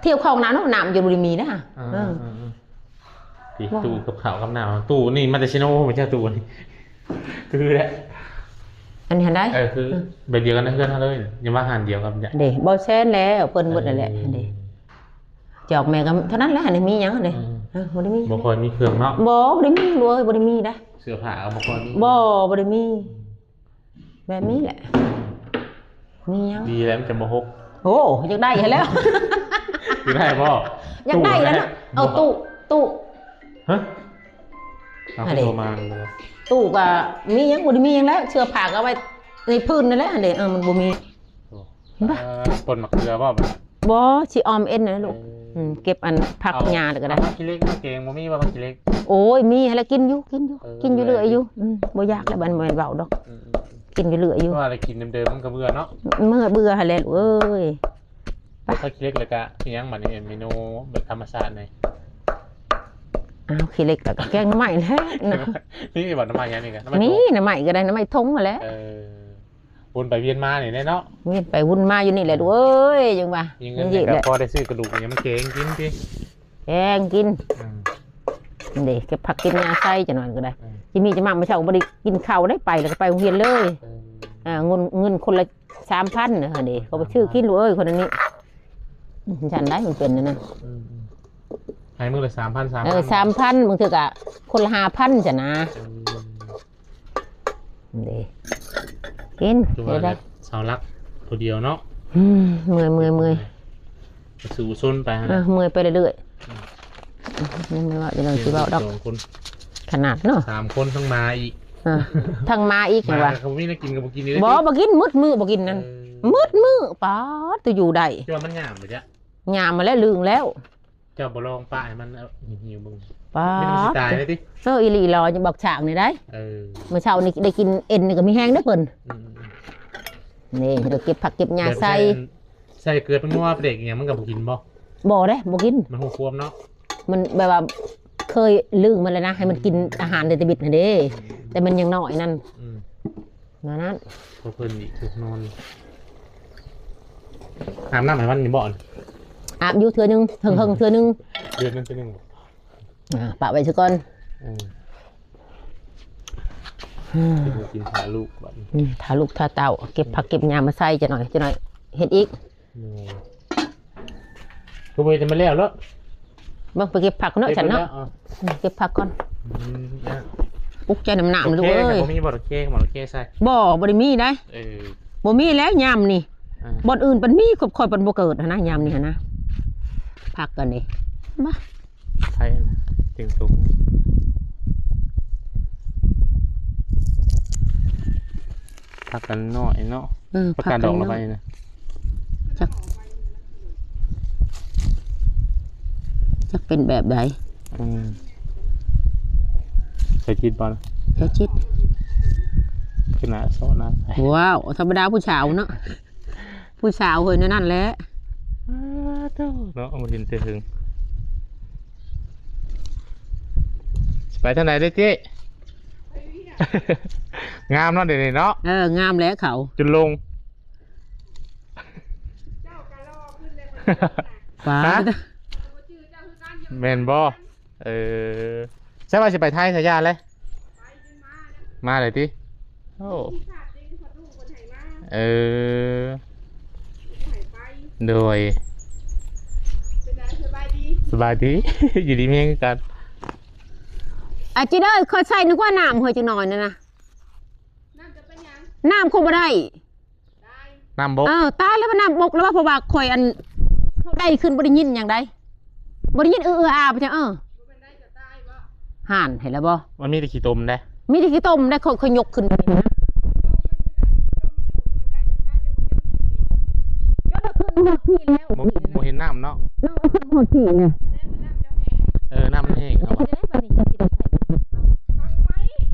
ທ່ຽວເຂົ້າຫ້ອງນ້ຳເນາະ ນ້ຳຢູ່ບໍ່ໄດ້ມີນະ ເອີ ເອີ ເອີ ເອີ ຕິ ຕູ້ກັບເຂົ້າກັບນ້ຳ ຕູ້ນີ້ມາແຕ່ຊິໂນ ບໍ່ເຈົ້າຕູ້ນີ້ ຄືແຫຼະ ອັນນີ້ຫັ້ນໄດ໋ ເອີ ຄື ເອີ ແບບດຽວກັນນະ ເຮືອນເຮົາເລີຍ ຍັງວ່າຮ້ານດຽວກັນ ເດ້ ບໍ່ແຊນແລ້ວ ເພິ່ນໝົດນັ້ນແຫຼະ ເອີ ເດ້ ຈອກແມ່ກໍເທົ່ານັ້ນແຫຼະ ອັນນີ້ມີຫຍັງເດ້ ອືມ ເອີ ບໍ່ໄດ້ມີ ບໍ່ຄ່ອຍມີເຄື່ອງເນາະ ບໍ່ ບໍ່ໄດ້ມີເວີຍ ບໍ່ໄດ້ມີໄດ໋ ເສື້ອຜ້າກໍບໍ່ຄ່ອຍມີ ບໍ່ ບໍ່ໄດ້ມີ ແບບນີ້ແຫຼະ ມີຫຍັງ ດີແລ້ວ ມັນຈະບໍ່ຫົກ ໂອ້ ຢາກໄດ້ຫັ້ນແລ້ວ ຢາກໄດ້ບໍ່ ຢາກໄດ້ຫັ້ນແຫຼະ ຕູ້ ເອົາຕູ້ ຕູ້ ຕູ້ ຮະ ເອົາ ຫັ້ນເດ້ ໂທມາເລີຍ ຕູ້ກໍມີຫຍັງ ບໍ່ໄດ້ມີຫຍັງແລ້ວ ເສື້ອຜ້າກໍເອົາໄວ້ ໃນພື້ນນັ້ນແຫຼະ ອັນເດ ເອີ ມັນບໍ່ມີ. ໂອ້ ເຫັນປະ? ເອີ ຕົ້ນໝາກເຂືອບໍ່ບັດ? ບໍ່ ຊິອອມເອັນນັ້ນແຫຼະລູກ. ເອີ ອືມ ເກັບອັນຜັກຫຍ້າແລ້ວກໍໄດ້. ເອົາຜັກຂີ້ເຫຼັກມາແກງ ບໍ່ມີບໍ່ຜັກຂີ້ເຫຼັກ? ໂອ້ຍ ມີຫັ້ນແຫຼະ ກິນຢູ່ ກິນຢູ່ ເອີ ກິນຢູ່ເລື້ອຍຢູ່. ເມື່ອຍຕິ? ອືມ ບໍ່ຢາກແລ້ວ ບັດ ບໍ່ແມ່ນເວົ້າດອກ. ອືມໆ ກິນຢູ່ເລື້ອຍຢູ່. ເພາະວ່າໄດ້ກິນເດີມໆ ມັນກໍເບື່ອເນາະ. ເມື່ອເບື່ອຫັ້ນແຫຼະລູກເອີຍ. ໄປ ໄປຂີ້ເຫຼັກແລ້ວກະອີ່ຫຍັງບັດນີ້ ເມນູແບບທຳມະຊາດນີ້? ອ້າວ ຂີ້ເຫຼັກແລ້ວກະແກງໜໍ່ໄມ້ແຫຼະເນາະ. ມີບໍ່ໜໍ່ໄມ້ຫຍັງນີ້ກະ? ໜໍ່ໄມ້ ມີ ຖົງ ໜໍ່ໄມ້ກໍໄດ້ ໜໍ່ໄມ້ຖົງຫັ້ນແຫຼະ. ເອີ ວົນໄປວຽນມານີ້ແຫຼະເນາະ. ວຽນໄປວົນມາຢູ່ນີ້ແຫຼະ ເອີ ລູກເອີຍ ຈັ່ງວ່າ ມີເງິນນີ້ກະພໍໄດ້ຊື້ກະດູກຫຍັງມາແກງກິນຕິ ແກງກິນ. ອືມ ເດ ເກັບຜັກເກັບຫຍ້າໃສ່ຈັກໜ້ອຍກໍໄດ້. ອືມ ຈິມີຈະມາ ມື້ເຊົ້າບໍ່ໄດ້ກິນເຂົ້າໄດ້ ໄປແລ້ວກໍໄປໂຮງຮຽນເລີຍ. ເອີ ອ່າ ເງິນ ເງິນຄົນລະ ສາມພັນ ຫັ້ນເດ ເຂົາໄປຊື້ກິນ ລູກເອີຍ ຄົນອັນນີ້. ອືມ ຊັ້ນໄດ໋ ມັນເປັນນັ້ນນະ. ອືມໆ ໃຫ້ມື້ລະສາມພັນ ສາມພັນ ເອີ ສາມພັນ ບາງເທື່ອກະຄົນລະຫ້າພັນຊັ້ນນະ. ອືມ ເດ້ ກິນ ຄືວ່າແຫຼະ ເສາຫຼັກຜູ້ດຽວເນາະ. ອືມ ເມື່ອຍ ເມື່ອຍ ເມື່ອຍ ສູ້ຊົນໄປຫັ້ນແຫຼະ. ເອີ ເມື່ອຍໄປເລື້ອຍໆ. ອືມ ຍັງບໍ່ວ່າຈະໄດ້ຊິເວົ້າດອກ ສອງຄົນ ຂະໜາດເນາະ ສາມຄົນ ທັງໝາອີກ. ເອີ ທັງໝາອີກ ຫຍັງວ່າ ໝາກໍບໍ່ມີແນວກິນກໍບໍ່ກິນເດ້. ບໍ່ ບໍ່ກິນ ໝົດມື້ບໍ່ກິນນັ້ນ. ເອີ ໝົດມື້ ປາດ ຕົວຢູ່ໄດ້. ເຈົ້າວ່າມັນຍາມບໍ່ຈະ? ຍາມມາແລ້ວ ລຶ້ງແລ້ວ. ເຈົ້າບໍ່ລອງປະໃຫ້ມັນ ເອົາ ຫິວເບິ່ງ ປາດ ມັນຊິຕາຍເລີຍຕິ. ເອີ ອີ່ຫຼີຫຼໍ ຍັງບັກຊ້າງນີ້ໄດ໋. ເອີ ມື້ເຊົ້ານີ້ໄດ້ກິນເອັນນີ້ກໍມີແຮງເດ້ເພິ່ນ. ອືມໆໆ ນີ້ ເຮົາເກັບຜັກເກັບຫຍ້າໃສ່ ແບບໃສ່ ໃສ່ເກືອ ແປ້ງນົວ ປາແດກອີ່ຫຍັງ ມັນກໍບໍ່ກິນບໍ່? ບໍ່ເດ້ ບໍ່ກິນ. ມັນຮູ້ຄວາມເນາະ ມັນແບບວ່າເຄີຍລຶ້ງມັນແລ້ວນະ ໃຫ້ມັນກິນອາຫານແຕ່ບິດຫັ້ນເດ້ ແຕ່ມັນຍັງນ້ອຍນັ້ນ. ອືມ ນັ້ນໆ ພໍເພິ່ນນີ້ຖືກນອນ ອາບນ້ຳໃຫ້ມັນນີ້ບໍ່? ອາບຢູ່ເທື່ອໜຶ່ງ ເຖິງໆ ເທື່ອໜຶ່ງ ເດືອນໜຶ່ງເທື່ອໜຶ່ງ. ອ່າ ປະໄວ້ຊະກ່ອນ. ເອີ ອືມ ກິນຖ້າລູກບັດນີ້. ອືມ ຖ້າລູກຖ້າເຕົ້າ ເກັບຜັກເກັບຫຍ້າມາໃສ່ຈັກໜ້ອຍ ຈັກໜ້ອຍເຮັດອີກ. ໂດຍ ຄືບໍ່ເຮັດໃຫ້ມັນແລ້ວໂລດ. ເບິ່ງໄປເກັບຜັກເນາະ ເກັບ ຊັ້ນເນາະ. ເອີ ອືມ ເກັບຜັກກ່ອນ. ອືມ ອ່ະ ອຸກໃຈນ້ຳໜ້າ ໂອເຄ ລູກເອີຍ. ບໍ່ມີບໍ່? ໂອເຄ ບໍ່? ໂອເຄໃສ່ ບໍ່ ບໍ່ໄດ້ມີໄດ໋. ເອີ ບໍ່ມີແລ້ວຍາມນີ້. ອ່າ ບ່ອນອື່ນມັນມີ ຂ້ອຍມັນບໍ່ເກີດຫັ້ນນະ ຍາມນີ້ຫັ້ນນະ. ຜັກອັນນີ້ ມາ ໄທເຕັງຕົງ ຜັກກັນນ້ອຍເນາະ. ເອີ ຜັກກາດດອກລະໄປນະ ຈັກ ຈັກເປັນແບບໃດ. ອືມ ເຈົ້າຈິດບໍ່? ເຈົ້າຈິດ ຂະໜາດໂຊະນະ. ວ້າວ ທຳມະດາຜູ້ສາວເນາະ. ຜູ້ສາວເຮີ້ຍ ແນວນັ້ນແຫຼະ. ອ້າໂທ້ເນາະ ບໍ່ເຫັນແຕ່ເຫິງ. ຊິໄປທາງໃດເດ້ເຈ້? ງາມເນາະດຽວນີ້ເນາະ. ເອີ ງາມແຫຼະເຂົາ ຈົນລົງ. ປາດ ຮະ? ແມ່ນບໍ່? ເອີ ໃຊ່ວ່າຊິໄປໄທຊະ ຢ້ານເລີຍ. ມາເລີຍຕິ? ໂອ້ ເອີ ໂດຍ ສະບາຍດີ ຢູ່ດີມີແຮງຄືກັນ. ອາຈິດເອີຍ ຂ້ອຍໃສ່ນຶກວ່ານ້ຳເຮີ້ຍ ຈັກໜ້ອຍນັ້ນນະ. ນ້ຳຄົງບໍ່ໄດ້ ນ້ຳບົກ. ເອີ ຕາຍແລ້ວ ນ້ຳບົກແລ້ວວ່າ ເພາະວ່າຂ້ອຍອັນ ເຮົາໄດ້ຂຶ້ນ ບໍ່ໄດ້ຍິນຫຍັງໃດ໋ ບໍ່ໄດ້ຍິນ ເອື້ອໆ ອາໆ ໄປຈັ່ງ. ເອີ ຫັ້ນ ເຫັນແລ້ວບໍ່? ມັນມີແຕ່ຂີ້ຕົມເດ້ ມີແຕ່ຂີ້ຕົມເດ້. ຂ້ອຍ ຂ້ອຍຍົກຂຶ້ນ ຍົກຂຶ້ນຮອດພີ້ແລ້ວ ບໍ່ ບໍ່ເຫັນນ້ຳເນາະ. ນ້ຳຂຶ້ນຮອດພີ້ແລ້ວ. ເອີ ນ້ຳມັນແຫ້ງເນາະ. ເຮັດຈັ່ງໃດບັດນີ້ ເຈົ້າຊິໄດ້ໃຊ້?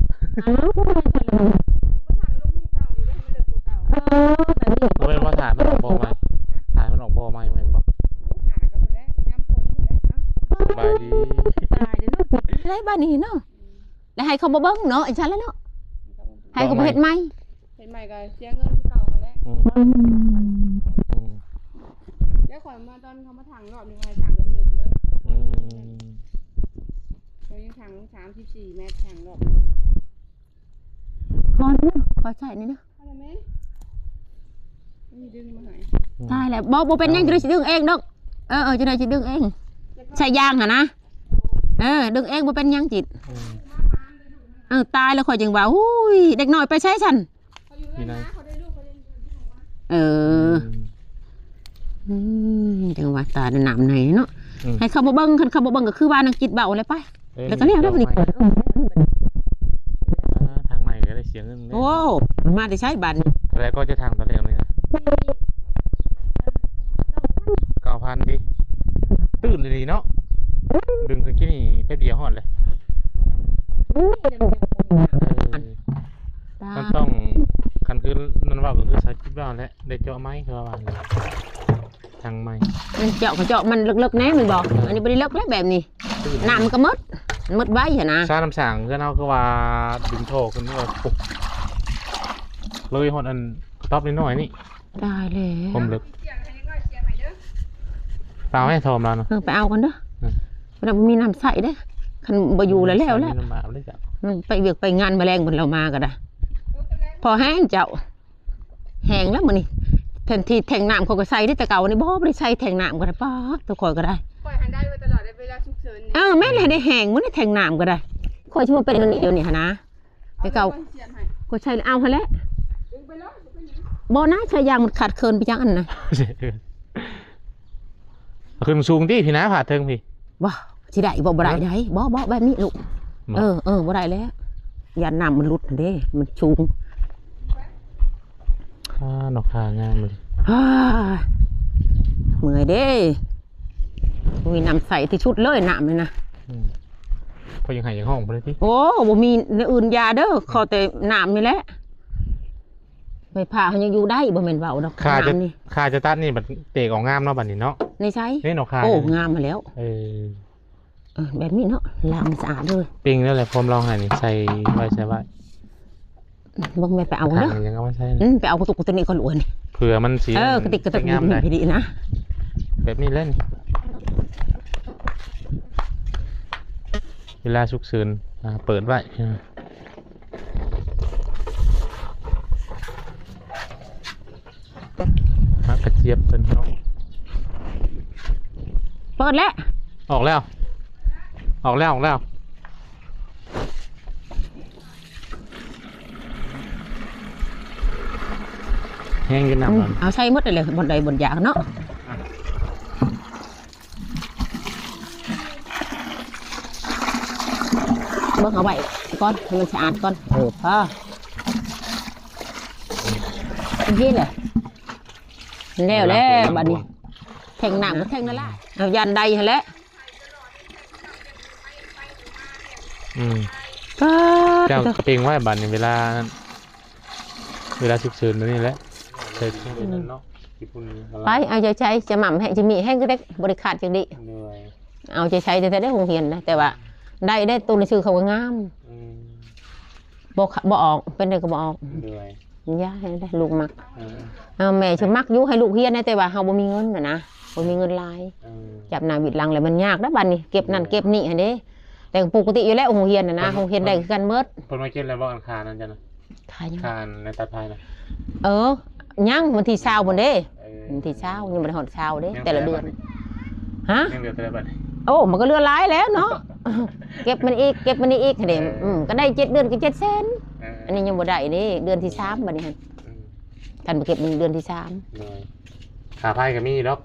ອ້າວ ເອີ ແບບນີ້ ບໍ່ແມ່ນວ່າຖ້າມັນອອກບໍ່ໃໝ່ ຖ້າມັນອອກບໍ່ໃໝ່ແມ່ນບໍ່? ສະບາຍດີ ຕາຍເດ້ເນາະ ໄດ້ບັດນີ້ເນາະ. ແລ້ວໃຫ້ເຂົາມາເບິ່ງເນາະ ຈັ່ງຊັ້ນແຫຼະເນາະ ໃຫ້ເຂົາມາເຮັດໃໝ່. ເຮັດໃໝ່ກໍເສຍເງິນຄືເກົ່າຫັ້ນແຫຼະ. ອືມ ອືມ ແລ້ວຂ້ອຍມາຕອນເຂົາມາຖັງຮອບໜຶ່ງ ໃຫ້ຖັງເລິກໆເລີຍ. ອືມ ຂ້ອຍຍັງຖັງສາມສິບສີ່ແມັດ ຖັງຮອບໜຶ່ງ. ຂໍໜຶ່ງເດີ ຂໍໃຊ້ໜຶ່ງເດີ. ຕາຍແລ້ວ ບໍ່ ບໍ່ເປັນຫຍັງ ຈັ່ງໃດຊິດຶງເອງດອກ. ເອີ ເອີ ຈັ່ງໃດຊິດຶງເອງ ໃສ່ຢາງຫັ້ນນະ. ເອີ ດຶງເອງ ບໍ່ເປັນຫຍັງຈິດ. ອືມ ເອີ ຕາຍແລ້ວ ຂ້ອຍຈັ່ງວ່າ ໂອ້ຍ ເດັກນ້ອຍໄປໃສຊັ້ນ? ຢູ່ໃນ ເອີ ອືມ ອືມ ຈັ່ງວ່າຕາຍໃນນ້ຳໃນເນາະ. ອືມ ໃຫ້ເຂົາມາເບິ່ງ ຄັນເຂົາບໍ່ເບິ່ງກໍຄືວ່ານາງຈິດເວົ້າແຫຼະໄປ. ເອີ ແລ້ວກໍແລ້ວ ດອກໄມ້ ນີ້ ອ່າ ທາງໃໝ່ກໍໄດ້ເສຍເງິນ. ໂອ້ ມາແຕ່ໃສບາດນີ້? ແລ້ວກໍຈະທາງຕອນແລກນີ້ນະ ເກົ້າພັນຕິ ຕື້ນດີເນາະ ດຶງຂຶ້ນກີ້ນີ້ແປັບດຽວຮອດເລີຍ ເອີ ມັນຕ້ອງ ຄັນຄືນັ້ນເວົ້າກໍຄືສາວຈິດເວົ້າແຫຼະ ໄດ້ເຈາະໃໝ ຄືວ່າ ທາງໃໝ່ ມັນເຈາະກໍເຈາະມັນເລິກໆແນ່ ແມ່ນບໍ່? ເອີ ອັນນີ້ບໍ່ໄດ້ເລິກແລ້ວແບບນີ້ ຕື່ມ ນ້ຳມັນກໍໝົດ ມັນໝົດໄວຫັ້ນນະ ຊານ້ຳສ້າງເຮືອນເຮົາຄືວ່າດຶງທໍ່ຂຶ້ນ ໂອ້ ເລີຍຮອດອັນກະຕ໊ອບນ້ອຍໆນີ້ ຕາຍແລ້ວ ຄວາມເລິກ ເອົາໃຫ້ທອມລາວນະ ເອີ ໄປເອົາກ່ອນເດີ ເອີ ລາວບໍ່ມີນ້ຳໃຊ້ເດ້ ຄັນບໍ່ຢູ່ແລ້ວ ແລ້ວແຫຼະ ອືມ ໄປວຽກໄປງານ ມາແລງເພິ່ນລາວມາກໍໄດ້ ພໍແຮງເຈົ້າ. ແຫ້ງແລ້ວມື້ນີ້ ແທນທີ່ແທງນ້ຳເຂົາກໍໃສ່ເດ້ ແຕ່ເກົ່ານີ້ບໍ່ ບໍ່ໄດ້ໃສ່ແທງນ້ຳກໍໄດ້ ປາດໂທ້ ຂ້ອຍກໍໄດ້ ຂ້ອຍຫັ້ນໄດ້ມາຕະຫຼອດເດ້ ເວລາສຸກເສີນນີ້ ເອີ ແມ່ນແຫຼະ ໄດ້ແຫ້ງໝົດແທ້ແທງນ້ຳກໍໄດ້ ຂ້ອຍຊິມາເປັນອັນນີ້ດຽວນີ້ຫັ້ນນະ ແຕ່ເກົ່າ ຂ້ອຍໃສ່ແລ້ວ ເອົາຫັ້ນແຫຼະ ບໍ່ນະ ສາຍຢາງມັນຂາດເຂີນໄປຈັ່ງອັນນະ ຂຶ້ນສູງຕິ ພີ້ນະ ຜາເທິງພີ້ ບໍ່ ຊິໄດ້ບໍ່ ບໍ່ໄດ້ ຮະ ໄດ໋ ບໍ່ ບໍ່ ແບບນີ້ລູກ ບໍ່ ເອີ ເອີ ບໍ່ໄດ້ແລ້ວ ຢ້ານນ້ຳມັນຫຼຸດຫັ້ນເດ້ ມັນສູງ ອ່າ ນົກຂ່າງາມເລີຍ ເມື່ອຍເດ້ ມີນ້ຳໃສທີ່ສຸດເລີຍນ້ຳນີ້ນະ ອືມ ຂ້ອຍຢາກໄຫ້ຢາກຮ້ອງພຸ້ນເດ້ຕິ ໂອ້ ບໍ່ມີແນວອື່ນຢ່າເດີ ຂໍແຕ່ນ້ຳນີ້ແຫຼະ ໄຟຟ້າເຮົາຍັງຢູ່ໄດ້ ບໍ່ແມ່ນເວົ້າດອກ ຂ້າຈະ ນ້ຳນີ້ ຂ້າຈະຕັດນີ້ບັດເຕກອອກງາມເນາະ ບັດນີ້ເນາະ ໃນໃສ ນີ້ນົກຂ່າ ໂອ້ ງາມຫັ້ນແລ້ວ ເອີ ເອີ ແບບນີ້ເນາະ ລ້າງໃຫ້ສະອາດເລີຍ ປີ້ງແລ້ວແຫຼະ ພວມລອງໃຫ້ນີ້ ໃສ່ໄວ້ ໃສ່ໄວ້ ເບິ່ງແມ່ໄປເອົາເດີ ຍັງເອົາມາໃສ່ ອືມ ໄປເອົາກະຕຸກໂຕນີ້ກ່ອນ ອວນ ເພື່ອມັນຊິ ເອີ ກະຕິກກະຕຸກງາມໄດ໋ ດີໆນະ ແບບນີ້ແຫຼະນີ້ ເວລາສຸກເສີນ ອ່າ ເປີດໄວ້ ຜັກກະຈຽບເພິ່ນເນາະ ເປີດແລ້ວ ອອກແລ້ວ ອອກແລ້ວ ອອກແລ້ວ ແຫ້ງຢູ່ນ້ຳ ອືມ ມັນ ເອົາໃສ່ໝົດເລີຍ ບ່ອນໃດບ່ອນຢາກເນາະ ເບິ່ງເອົາໄວ້ກ່ອນ ໃຫ້ມັນສະອາດກ່ອນ ເອີ ພໍ ເຮັດແລ້ວ ແລ້ວແລ້ວ ບັດນີ້ ແທງນ້ຳກໍແທງນັ້ນລະ ເອົາຢ້ານໄດ້ຫັ້ນແຫຼະ ອືມ ປາດ ເຈົ້າເຕັງໄວ້ ບັດນີ້ ເວລາ ເວລາສຸກເສີນແບບນີ້ແຫຼະ ໃສ່ ອືມ ນັ້ນເນາະ ໄປ ເອົາໃຈໃສ່ ຈະໝ່ຳແຮງ ຈະມີແຮງກໍໄດ້ ບໍ່ໄດ້ຂາດຈັກດີ້ ເອົາໃຈໃສ່ແທ້ໆ ໄດ້ໂຮງຮຽນນະ ແຕ່ວ່າໄດ້ ໄດ້ໂຕໜັງສືເຂົາກໍງາມ ອືມ ບໍ່ ບໍ່ອອກ ເປັນໃດກໍບໍ່ອອກ ໂດຍ ຢ່າໃຫ້ໄດ້ ລູກມັກ ເອີ ເອົາ ແມ່ຊິມັກຢູ່ໃຫ້ລູກຮຽນນະ ແຕ່ວ່າເຮົາບໍ່ມີເງິນນະ ບໍ່ມີເງິນຫຼາຍ ເອີ ຈັບໜ້າຫວິດຫຼັງແລ້ວມັນຍາກນະ ບັດນີ້ ເກັບນັ້ນ ໂດຍ ເກັບນີ້ຫັ້ນເດ້ ແຕ່ປົກກະຕິຢູ່ແລ້ວ ໂຮງຮຽນນະ ໂຮງຮຽນໄດ້ຄືກັນໝົດ ເພິ່ນມາເກັບແລ້ວບໍ່ ອັນຄ່ານັ້ນຈ້ະນະ ຄ່າຫຍັງ ຄ່າອັນນັ້ນຕັດໄພນະ ເອີ ຍັງ ວັນທີຊາວພຸ້ນເດ້ ເອີ ວັນທີຊາວ ຍັງບໍ່ໄດ້ຮອດຊາວເດ້ ຍັງ ແຕ່ລະເດືອນ ຮະ ຍັງເຫຼືອເທົ່າໃດບັດນີ້ ໂອ້ ມັນກໍເຫຼືອຫຼາຍແລ້ວເນາະ ເກັບມັນອີກ ເກັບມັນນີ້ອີກຫັ້ນເດ້ ເອີ ອືມ ກໍໄດ້ເຈັດເດືອນກໍເຈັດແສນ ເອີ ອັນນີ້ຍັງບໍ່ໄດ້ເດ້ ເດືອນທີສາມບັດນີ້ຫັ້ນ ອືມ ຄັນບໍ່ເກັບເດືອນທີສາມ ໂດຍ ຄ່າໄຟກໍມີດອກ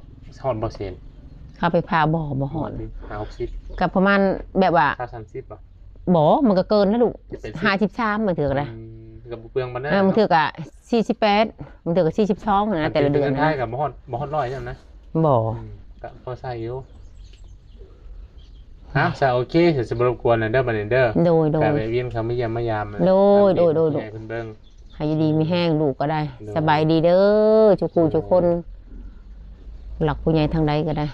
ຮອດບໍ່ເຊັນ ຄ່າໄຟຟ້າບໍ່ ບໍ່ຮອດ ຫ້າຫົກສິບ ກໍປະມານແບບວ່າ ສາມສິບບໍ່ ບໍ່ ມັນກໍເກີນແລ້ວລູກ ສິບແປດ ຫ້າສິບສາມ ບາງເທື່ອກໍໄດ້ ອືມ ກໍບໍ່ເປືອງປານໃດ ເອີ ບາງເທື່ອກໍສີ່ສິບແປດ ບາງເທື່ອ ກໍສີ່ສິບສອງຫັ້ນນະ ແຕ່ລະເດືອນ ຄັນເປັນເງິນໄທກໍບໍ່ຮອດ ບໍ່ຮອດຮ້ອຍນຳນະ ບໍ່ ອືມ ກໍພໍໃຊ້ຢູ່ ເອົາ ຊະ ໂອເຄ ຊິບໍ່ລົບກວນແລ້ວເດີ ບັດນີ້ເດີ ໂດຍໆ ກໍແວະວຽນເຂົ້າມາຢ້ຽມມາຢາມ ໂດຍໆໆ ໃຫ້ເພິ່ນເບິ່ງ ໃຫ້ຢູ່ດີມີແຮງ ລູກກໍໄດ້ ໂດຍ ສະບາຍດີເດີ ທຸກຜູ້ທຸກຄົນ ໂດຍ ຫຼັກຜູ້ໃຫຍ່ທາງໃດກໍໄດ້